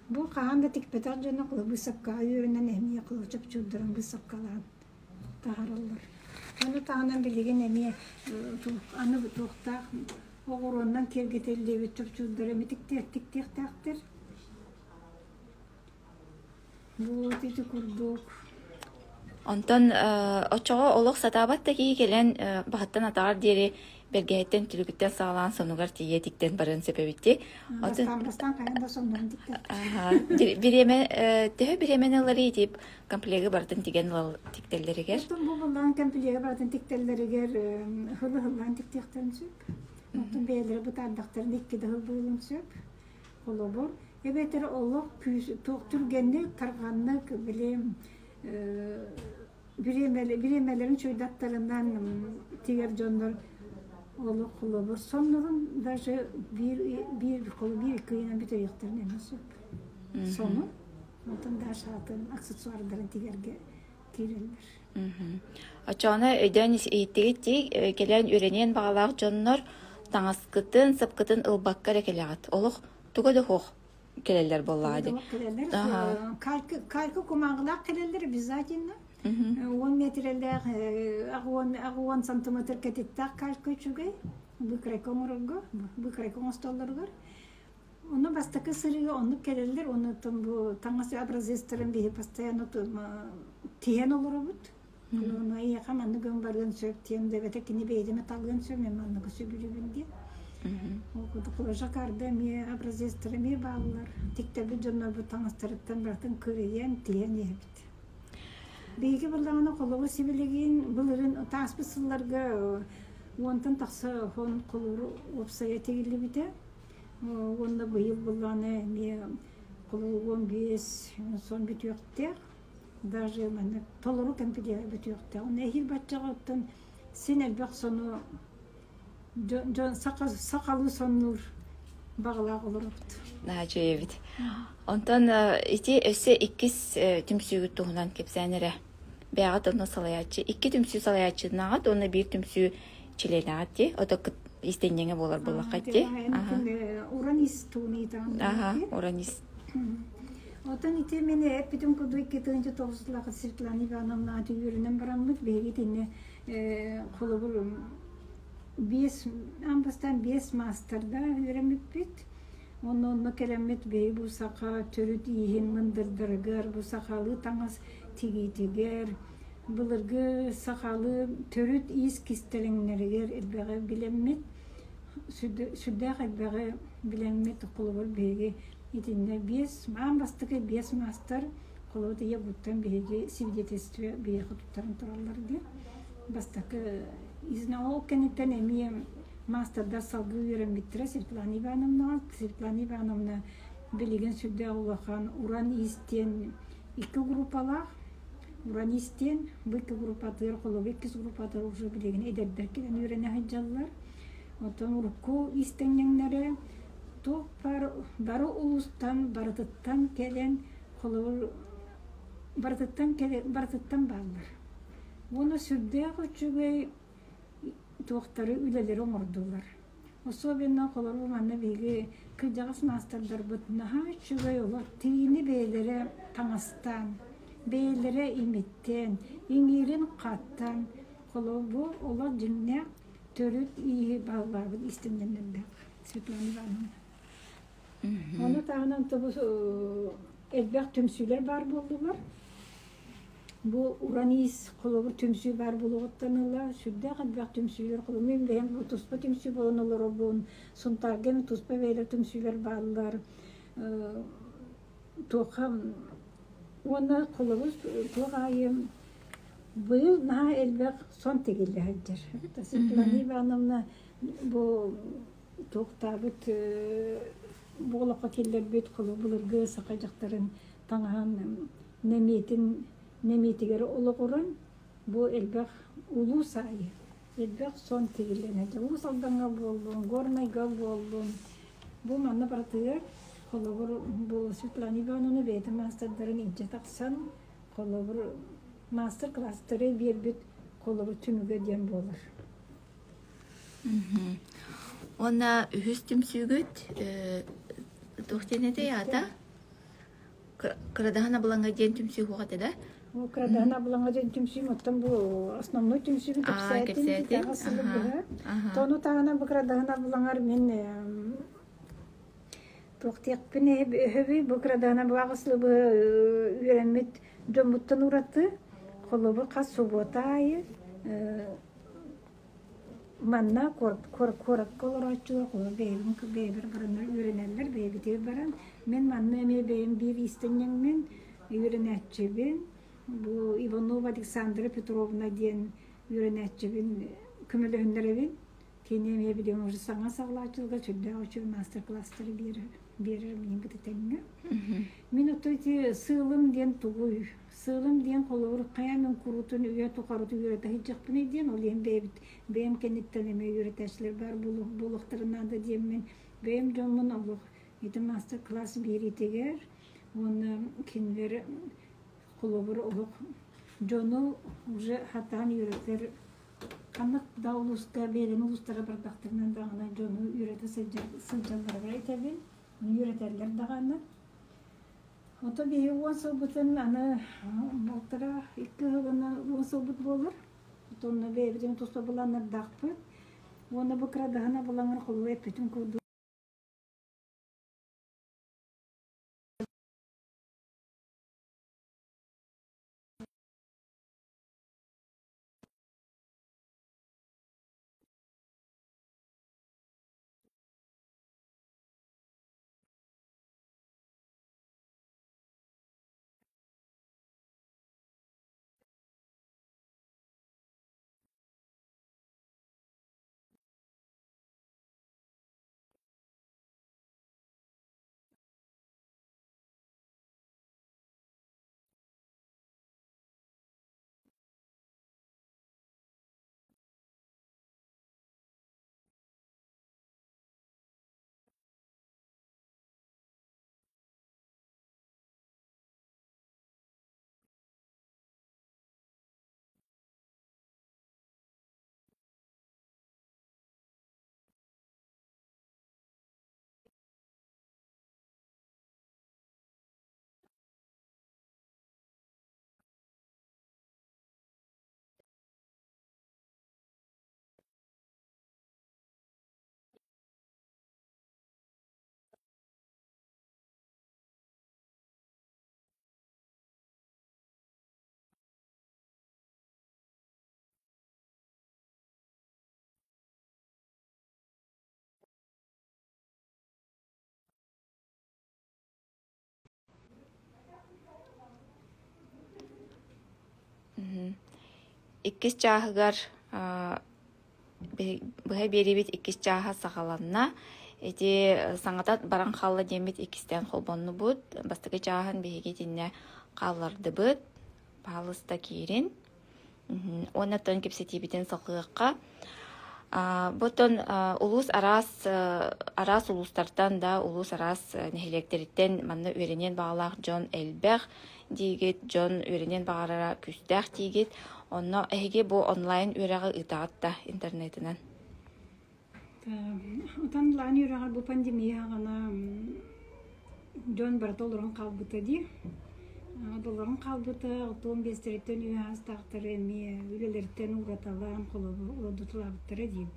Бу хаһан да тикпэтэх дьоно быысапкаҕа үөрэнэн эмиэ чопчуурдарын быысапкалаан таһаараллар. Ону таһынан билигин эмиэ аны туохтаах оҕуруоннан киэргэтиллибит чопчуурдары эмиэ тиктиэхтээхтэр. Бу ити курдук. Онтон оччоҕо олох сатаабат да киһи кэлэн баһыттан атаҕар диэри бэргэһэттэн түлүкүттэн саҕалаан сонугар тиийэ тиктэн барыан сөп эбит дии. Бастаан бастаан хайан да соннорун тиктэр. Бириэмэ төһө бириэмэни ыларый тип комплегы барытын тигэн тиктэллэригэр? Оттон бу буллаан комплегы барытын тиктэллэригэр хылы-хыллаан тиктиэхтэрин сөп. Оттон бэйэлэрэ бытаардахтарын икки да хыл буолуон сөп. Холобур, эбэтэр олох күүс туох түргэнник, тарҕаннык били бириэмэлэрин чуйдаттарынан тигэр дьоннор олох холобур соннорун даже биир биир биир икки ыйынан бүтэриэхтэрин эмиэ сөп. Сонун, онтон даже атын аксессуардарын тигэргэ киирэллэр. Оччоҕуна өйдөөн иһиттигит дии, кэлэн үөрэниэн баҕалаах дьоннор таҥаскытын, сапкытын ылбакка эрэ кэлэҕит. Олох туга да суох кэлэллэр буоллаҕа дии. Кэлэллэр. Калька, калька кумааҕылаах кэлэллэр обязательно. Уон метрэлээх, 80 сантиметр кэтиттээх калька үчүгэй. Выкройка оҥорорго, выкройка оҥостоллоругар. Ону бастакы сырыыга оннук кэлэллэр, уонна бу таҥас образецтарын биһи постоянно тиһэн олоробут. Ону эйиэхэ маннык өҥ барыан сөп диэн да эбэтэр кини бэйэтэ талыан сөп, мен манныгы сөбүлүүбүн диэн. Ол курдук жаккарда эмиэ образецтара эмиэ бааллар. Тиктэрбит дьоннорбут таҥастарыттан барытын кырыйан, тиһэн иһэбит. Биһиги буоллаҕына холобур сибилигин былырыын тааспыт сылларга уонтан тахса хон холууру уопсайа тигиллибитэ. Уонна быйыл буллаҕына эмиэ холобур 15 сон бүтүөхтээх. Даже маннык толору кэмпилиэгэ бүтүөхтээх. Онно эһиил баччаҕа оттон син элбэх сону дьон сахалыы соннуур баҕалаах олоробут. Наһаа үчүгэй эбит. Онтон ити өссө иккис түмсүүгүт туһунан кэпсээн эрэ. Бэйэҕит онно салайааччы, икки түмсүү салайааччытынаҕыт уонна биир түмсүү чилиэнэҕит дии. Ото истэнньэҥэ буолар буоллахха дии. Уран ис туунитаан. Аха, уран ис. Отон ити мин эппитим курдук 2009 сыллаахха Светлана Ивановна үөрэнэн бараммыт биһиги итиннэ холобур биэс аан бастаан биэс маастарда үөрэммиппит. Онно онно кэлэммит биһиги бу саха төрүт ииһин мындырдарыгар, бу сахалыы таҥас тигиитигэр, былыргы сахалыы төрүт иис кистэлэҥнэригэр элбэҕи билэммит, сүрдээх элбэҕи билэммит, холобур биһиги итиннэ биэс, аан бастакы биэс маастар холобур ийэ буттан биһиги свидетельство биһиэхэ туттаран тураллар диэн. Бастакы ол кэнниттэн эмиэ маастардар салгыы үөрэммиттэрэ Светлана Ивановнаҕа. Светлана Ивановна билигин сүрдээх улахан уран иис диэн икки группалаах. Уран иис диэн бу икки группатыгар холобур иккис группатыгар уже билигин эдэрдэр кэлэн үөрэнэ сылдьаллар. Оттон урукку иистэнньэҥнэрэ туох баар бары улуустан барытыттан кэлэн холобур. Барытыттан барытыттан бааллар. Уонна сүрдээх үчүгэй туохтары үлэлэри оҥордулар. Особенно холобур манна биһиги кырдьаҕас маастардарбыт наһаа үчүгэй олох тиини бэйэлэрэ таҥастаан, бэйэлэрэ имиттэн, иҥиирин хаттан, холобур олох дьиҥнээх төрүт ииһи баһылаабыт истиннэннэрдээх Светлана Ивановна. Ону таһынан тобус элбэх түмсүүлэр баар буоллулар. Бу уран иис холобур түмсүү баар буолуоҕуттан ыла сүрдээх элбэх түмсүүлэр холобур мин бэйэм туспа түмсүү буолан олоробун. Сунтаарга эмиэ туспа бэйэлэр түмсүүлэр бааллар. Туохха уонна холобур туох аайы быйыл наһаа элбэх сон тигиллэ сылдьар. Светлана Ивановна бу туохтаабыт бу олоххо киллэрбит былыргы саха дьахтарын таҥаһын нэмиэтин нэмиэтигэр олоҕуран бу элбэх улуус аайы элбэх сон тигиллэн Уус Алдаҥҥа буоллун, Горнайга буоллун бу манна барытыгар холобур бу Светлана Ивановна бэйэтин маастардарын илдьэ тахсан холобур маастар-класстары биэрбит холобур түмүгэ диэн буолар. Уонна үһүс түмсүүгүт туох диэн этэй аата? Кырадаһын абылаҥа диэн түмсүү суох этэ да? Кырадаһын абылаҥа диэн түмсүүм оттон бу основной түмсүүм кэпсээтим Тону таһынан бу кырадаһын абылаҥар мин туох диэхпин өһөбүй бу кырадаһын абылаҕа сылы үөрэммит дьоммуттан ураты холобур хас субуота аайы Манна куоракка олорооччулар холобур бэйэбин бэйэбэр бараннар үөрэнэллэр, бэйэбитигэр баран. Мин манна эмиэ бэйэм биир иистэнньэҥмин, үөрэнээччибин. Бу Иванова Александра Петровна диэн үөрэнээччибин көмөлөһүннэрэбин. Кини эмиэ билигин уже саҥа саҕалааччыларга сүрдээх үчүгэй мастер-класстары биэрэр, биэрэр миигин кытта тэҥҥэ. Мин оттон ити сыалым диэн тугуй? Сыалым диэн холобур хайаан мин куруутун үйэ тухарытын үөрэтэ сылдьыахпыный диэн, ол иһин бэйэбит бэйэм кэнниттэн эмиэ үөрэтээччилэр баар буолуохтарын наада диэммин бэйэм дьоммун олох ити мастер-класс биэриитигэр уонна кинилэр холобур олох дьону уже хатаан үөрэтэр ханнык да улууска бэйэлэрин улуустара бардахтарынан даҕаны дьону үөрэтэ сылдьалларыгар этэбин, үөрэтэллэр даҕаны. Ото биһи 10 сылбытын аны балтараа икки ыһыгына 10 сылбыт буолар. Отонно бэйэбитин туспа былааннардаахпыт. Уонна бу кырадаһына булаҥар холуба эппитин курдук Иккис чааһыгар быһа биэриибит иккис чааһа саҕаланна. Ити саҥата баран хаалла диэммит иккистээн холбоннубут. Бастакы чааһын биһиги итиннэ хааллардыбыт. Паалыста киирин. Уонна оттон кэпсэтиибитин салҕыахха. Бу улуус араас араас улуустартан да, улуус араас нэһилиэктэриттэн манна үөрэниэн баҕалаах дьон элбэх диигит, дьон үөрэниэн баҕарара күүстээх диигит. Онно эһиги бу онлайн үөрэҕи ыытаҕыт да интернетинэн? Отон онлайн үөрэҕэр бу пандемия аҕана дьон барыта олорон хаалбыта дии. Олорон хаалбыта, отуон биэстэриттэн үө аастаахтары эмиэ үлэлэриттэн уураталаан, холобур, олордуталаабыттара дии.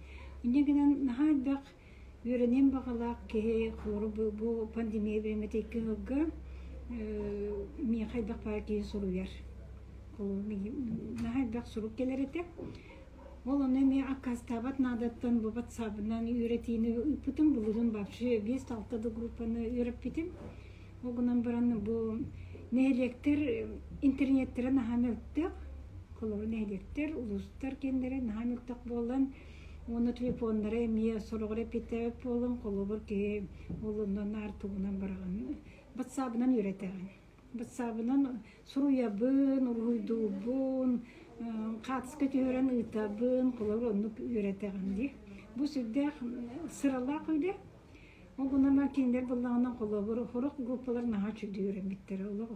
Инньэ гынан наһаа элбэх үөрэниэн баҕалаах киһи холобур бу пандемия бириэмэтэ икки ыалга миэхэ элбэх баар киһи суруйар. Холобур, наһаа элбэх сурук кэлэр этэ. Ол ону эмиэ аккаастаабат наадаттан бу батсаабынан үөрэтиини ыыппытым. Былырыын вообще биэс-алта да группаны үөрэппитим. Ол гынан баран бу нэһилиэктэр интернеттэрэ наһаа мөлтөх. Холобур, нэһилиэктэр, улуустар киэннэрэ наһаа мөлтөх буолан, уонна телефоннара эмиэ сороҕор эппиэттээбэт буолан, холобур, киһи ол онно наар тугунан бараҕын, батсаабынан үөрэтэҕин. Батсаабынан суруйабын, уруһуйдуубун, хаартыска түһэрэн ыытабын, холобур, оннук үөрэтэҕин дии. Бу сүрдээх сыралаах үлэ. Ол гынан баран кинилэр буоллаҕына холобур, сорох группалар наһаа үчүгэй үөрэммиттэрэ. Олох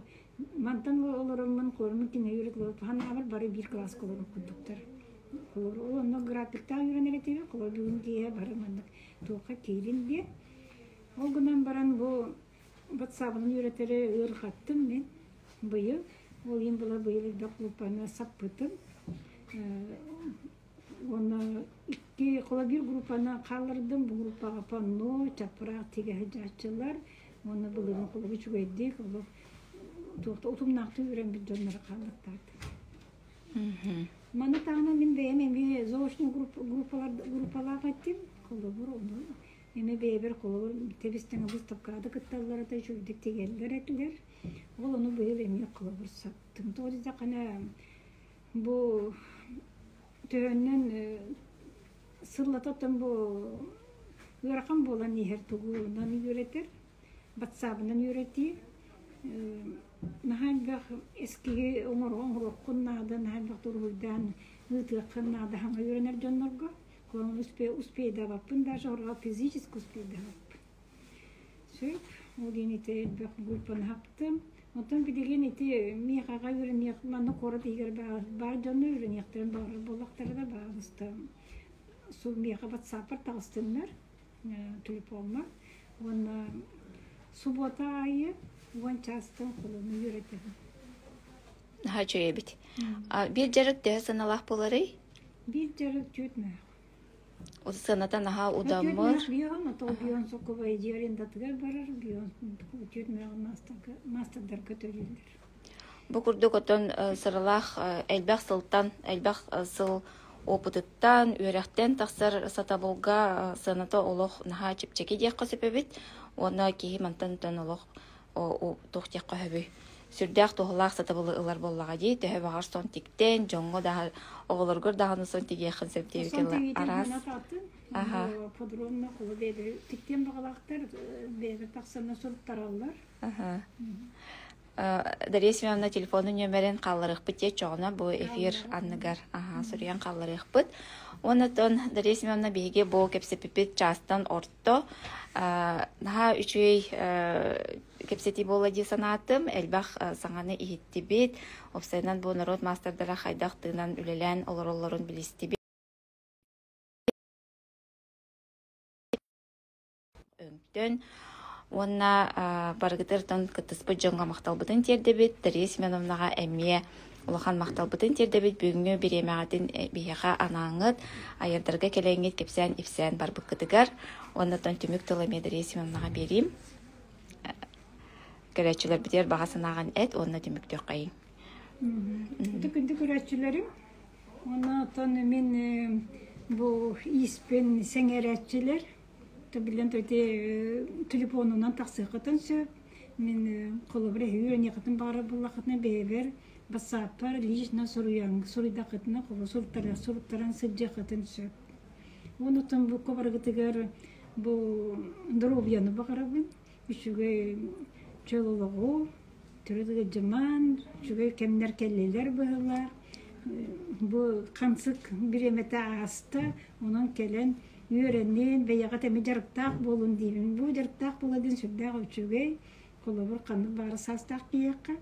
мантан олороммун, холобур, кинилэр үөрэтэллэр, ханаабар бары биир кылааска олорор курдуктар. Холобур, ол онно графиктаах үөрэнэр этибит, холобур, бүгүн киэһэ бары маннык туохха киирин диэн. Ол гынан баран бу Батсаабынан үөрэтэри ыарырҕаттым мин быйыл. Ол иһин була быйыл элбэх группаны саппытым. Уонна икки холобур группаны хааллардым. Бу группаҕа панно, чаппыраах тигэ сылдьааччылар уонна былырыын холобур үчүгэйдик олох туохта утумнаахтык үөрэммит дьоннору хааллартаатым. Маны таһынан мин бэйэм эмиэ заочный группалаах этим. Холобур, ону Эмэ бэйэбэр холобур тэбис-тэҥэ быыстапкаҕа кытталлар этэ, үчүгэйдик тигэллэр этилэр. Ол ону быйыл эмиэ холобур саптым. Тоҕо диэтэххинэ бу төһөннөн сыллата оттон бу ыарахан буолан иһэр тугунан үөрэтэр, батсаабынан үөрэтии. Наһаа элбэх эскиһи оҥоруоххун наада, наһаа элбэх уруһуйдаан ыытыаххын наада саҥа үөрэнэр дьоннорго. Главное, успейдаваппын даже орға физически успейдаваппын. Сөп, ол диэн ити элбэх группаны хаптым. Онтон билигин ити миэхэҕэ үөрэниэх, манна куорат иһигэр баар дьону үөрэниэхтэрин баҕарар буоллахтара да баҕалыста миэхэ ватсаппар таҕыстыннар телефоммар уонна субуота аайы 10 чаастан холону үөрэтэбин. Наһаа үчүгэй эбит. Биир дьарык төһө сыаналаах буоларый? Биир дьарык түөрт мөөх. Сыаната наһаа Түөрт удамыр. мөөх бион, ото бион сокубай дьиэ арендатыгар барар, бион түөрт мөөх маастардарга төлүүллэр. Бу курдук отон сыралаах элбэх сылтан, элбэх сыл опытыттан, үөрэхтэн тахсар сатабылга сыаната олох наһаа чэпчэки диэххэ сөп эбит. Уонна киһи мантан олох туох диэххэ сөбүй сүрдээх туһалаах сатабылы ылар буоллаҕа дии төһө баҕар сон тиктэн дьоҥҥо да оҕолоргор даҕаны сон тигиэххин сөп Сон диэбиккин тигиитин араас санатаатын, аха подробно холу бэйэлэри тиктиэн баҕалаахтар бэйэлэр тахсанна суруттараллар. Аха. Дария Семеновна телефонун нүөмэрин хаалларыахпыт диэ чоҕуна бу эфир анныгар суруйан хаалларыахпыт. Уонна оттон Дария Семеновна биһиги бу кэпсэппиппит чаастан орто наһаа үчүгэй кэпсэтии буолла дии санаатым. Элбэх саҥаны иһиттибит. Уопсайынан бу норуот маастардара хайдах тыынан үлэлээн олороллорун билистибит. Өҥтөн уонна барыгытыттан кыттыспыт дьоҥҥо махталбытын тиэрдэбит. Дария Семеновнаҕа эмиэ улахан махталбытын тиэрдэбит. Бүгүҥҥү бириэмэҕитин биһиэхэ анааҥҥыт, айардарга кэлэҥҥит кэпсээн-ипсээн барбыккытыгар. Уонна оттон түмүк тыл эмиэ Дария Семеновнаҕа биэриим. Көрөөччүлэрбитигэр баҕа санааҕын эт уонна түмүктүөххэйиҥ. Ити күндү көрөөччүлэрим, уонна оттон мин бу ииспин сэҥээрээччилэр Биллэн ити телефонунан тахсыаххытын сөп. Мин холобур эһиги үөрэниэххитин баҕарар буоллаххытына бэйэбэр бассааппар лично суруйан суруйдаххытына холобур суруттаран суруттаран сылдьыаххытын сөп. Онутун бу барыгытыгар бу доруобуйаны баҕарабын. Үчүгэй чөл олоҕу, төрүт ыалдьымаан, үчүгэй кэмнэр кэллилэр быһыылаах. бу хамсык бириэмэтэ ааста, онон кэлэн үөрэнин, бэйэҕит эмиэ дьарыктаах буолун диибин. Бу дьарыктаах буола диэн сүрдээх үчүгэй, холобур, ханнык баҕарар саастаах киһиэхэ.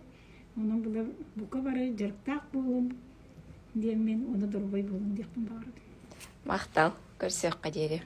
Онон була бука бары дьарыктаах буолун диэн мин уонна доруобай буолун диэхпин баҕарабын. Махтал, көрсүөххэ диэри.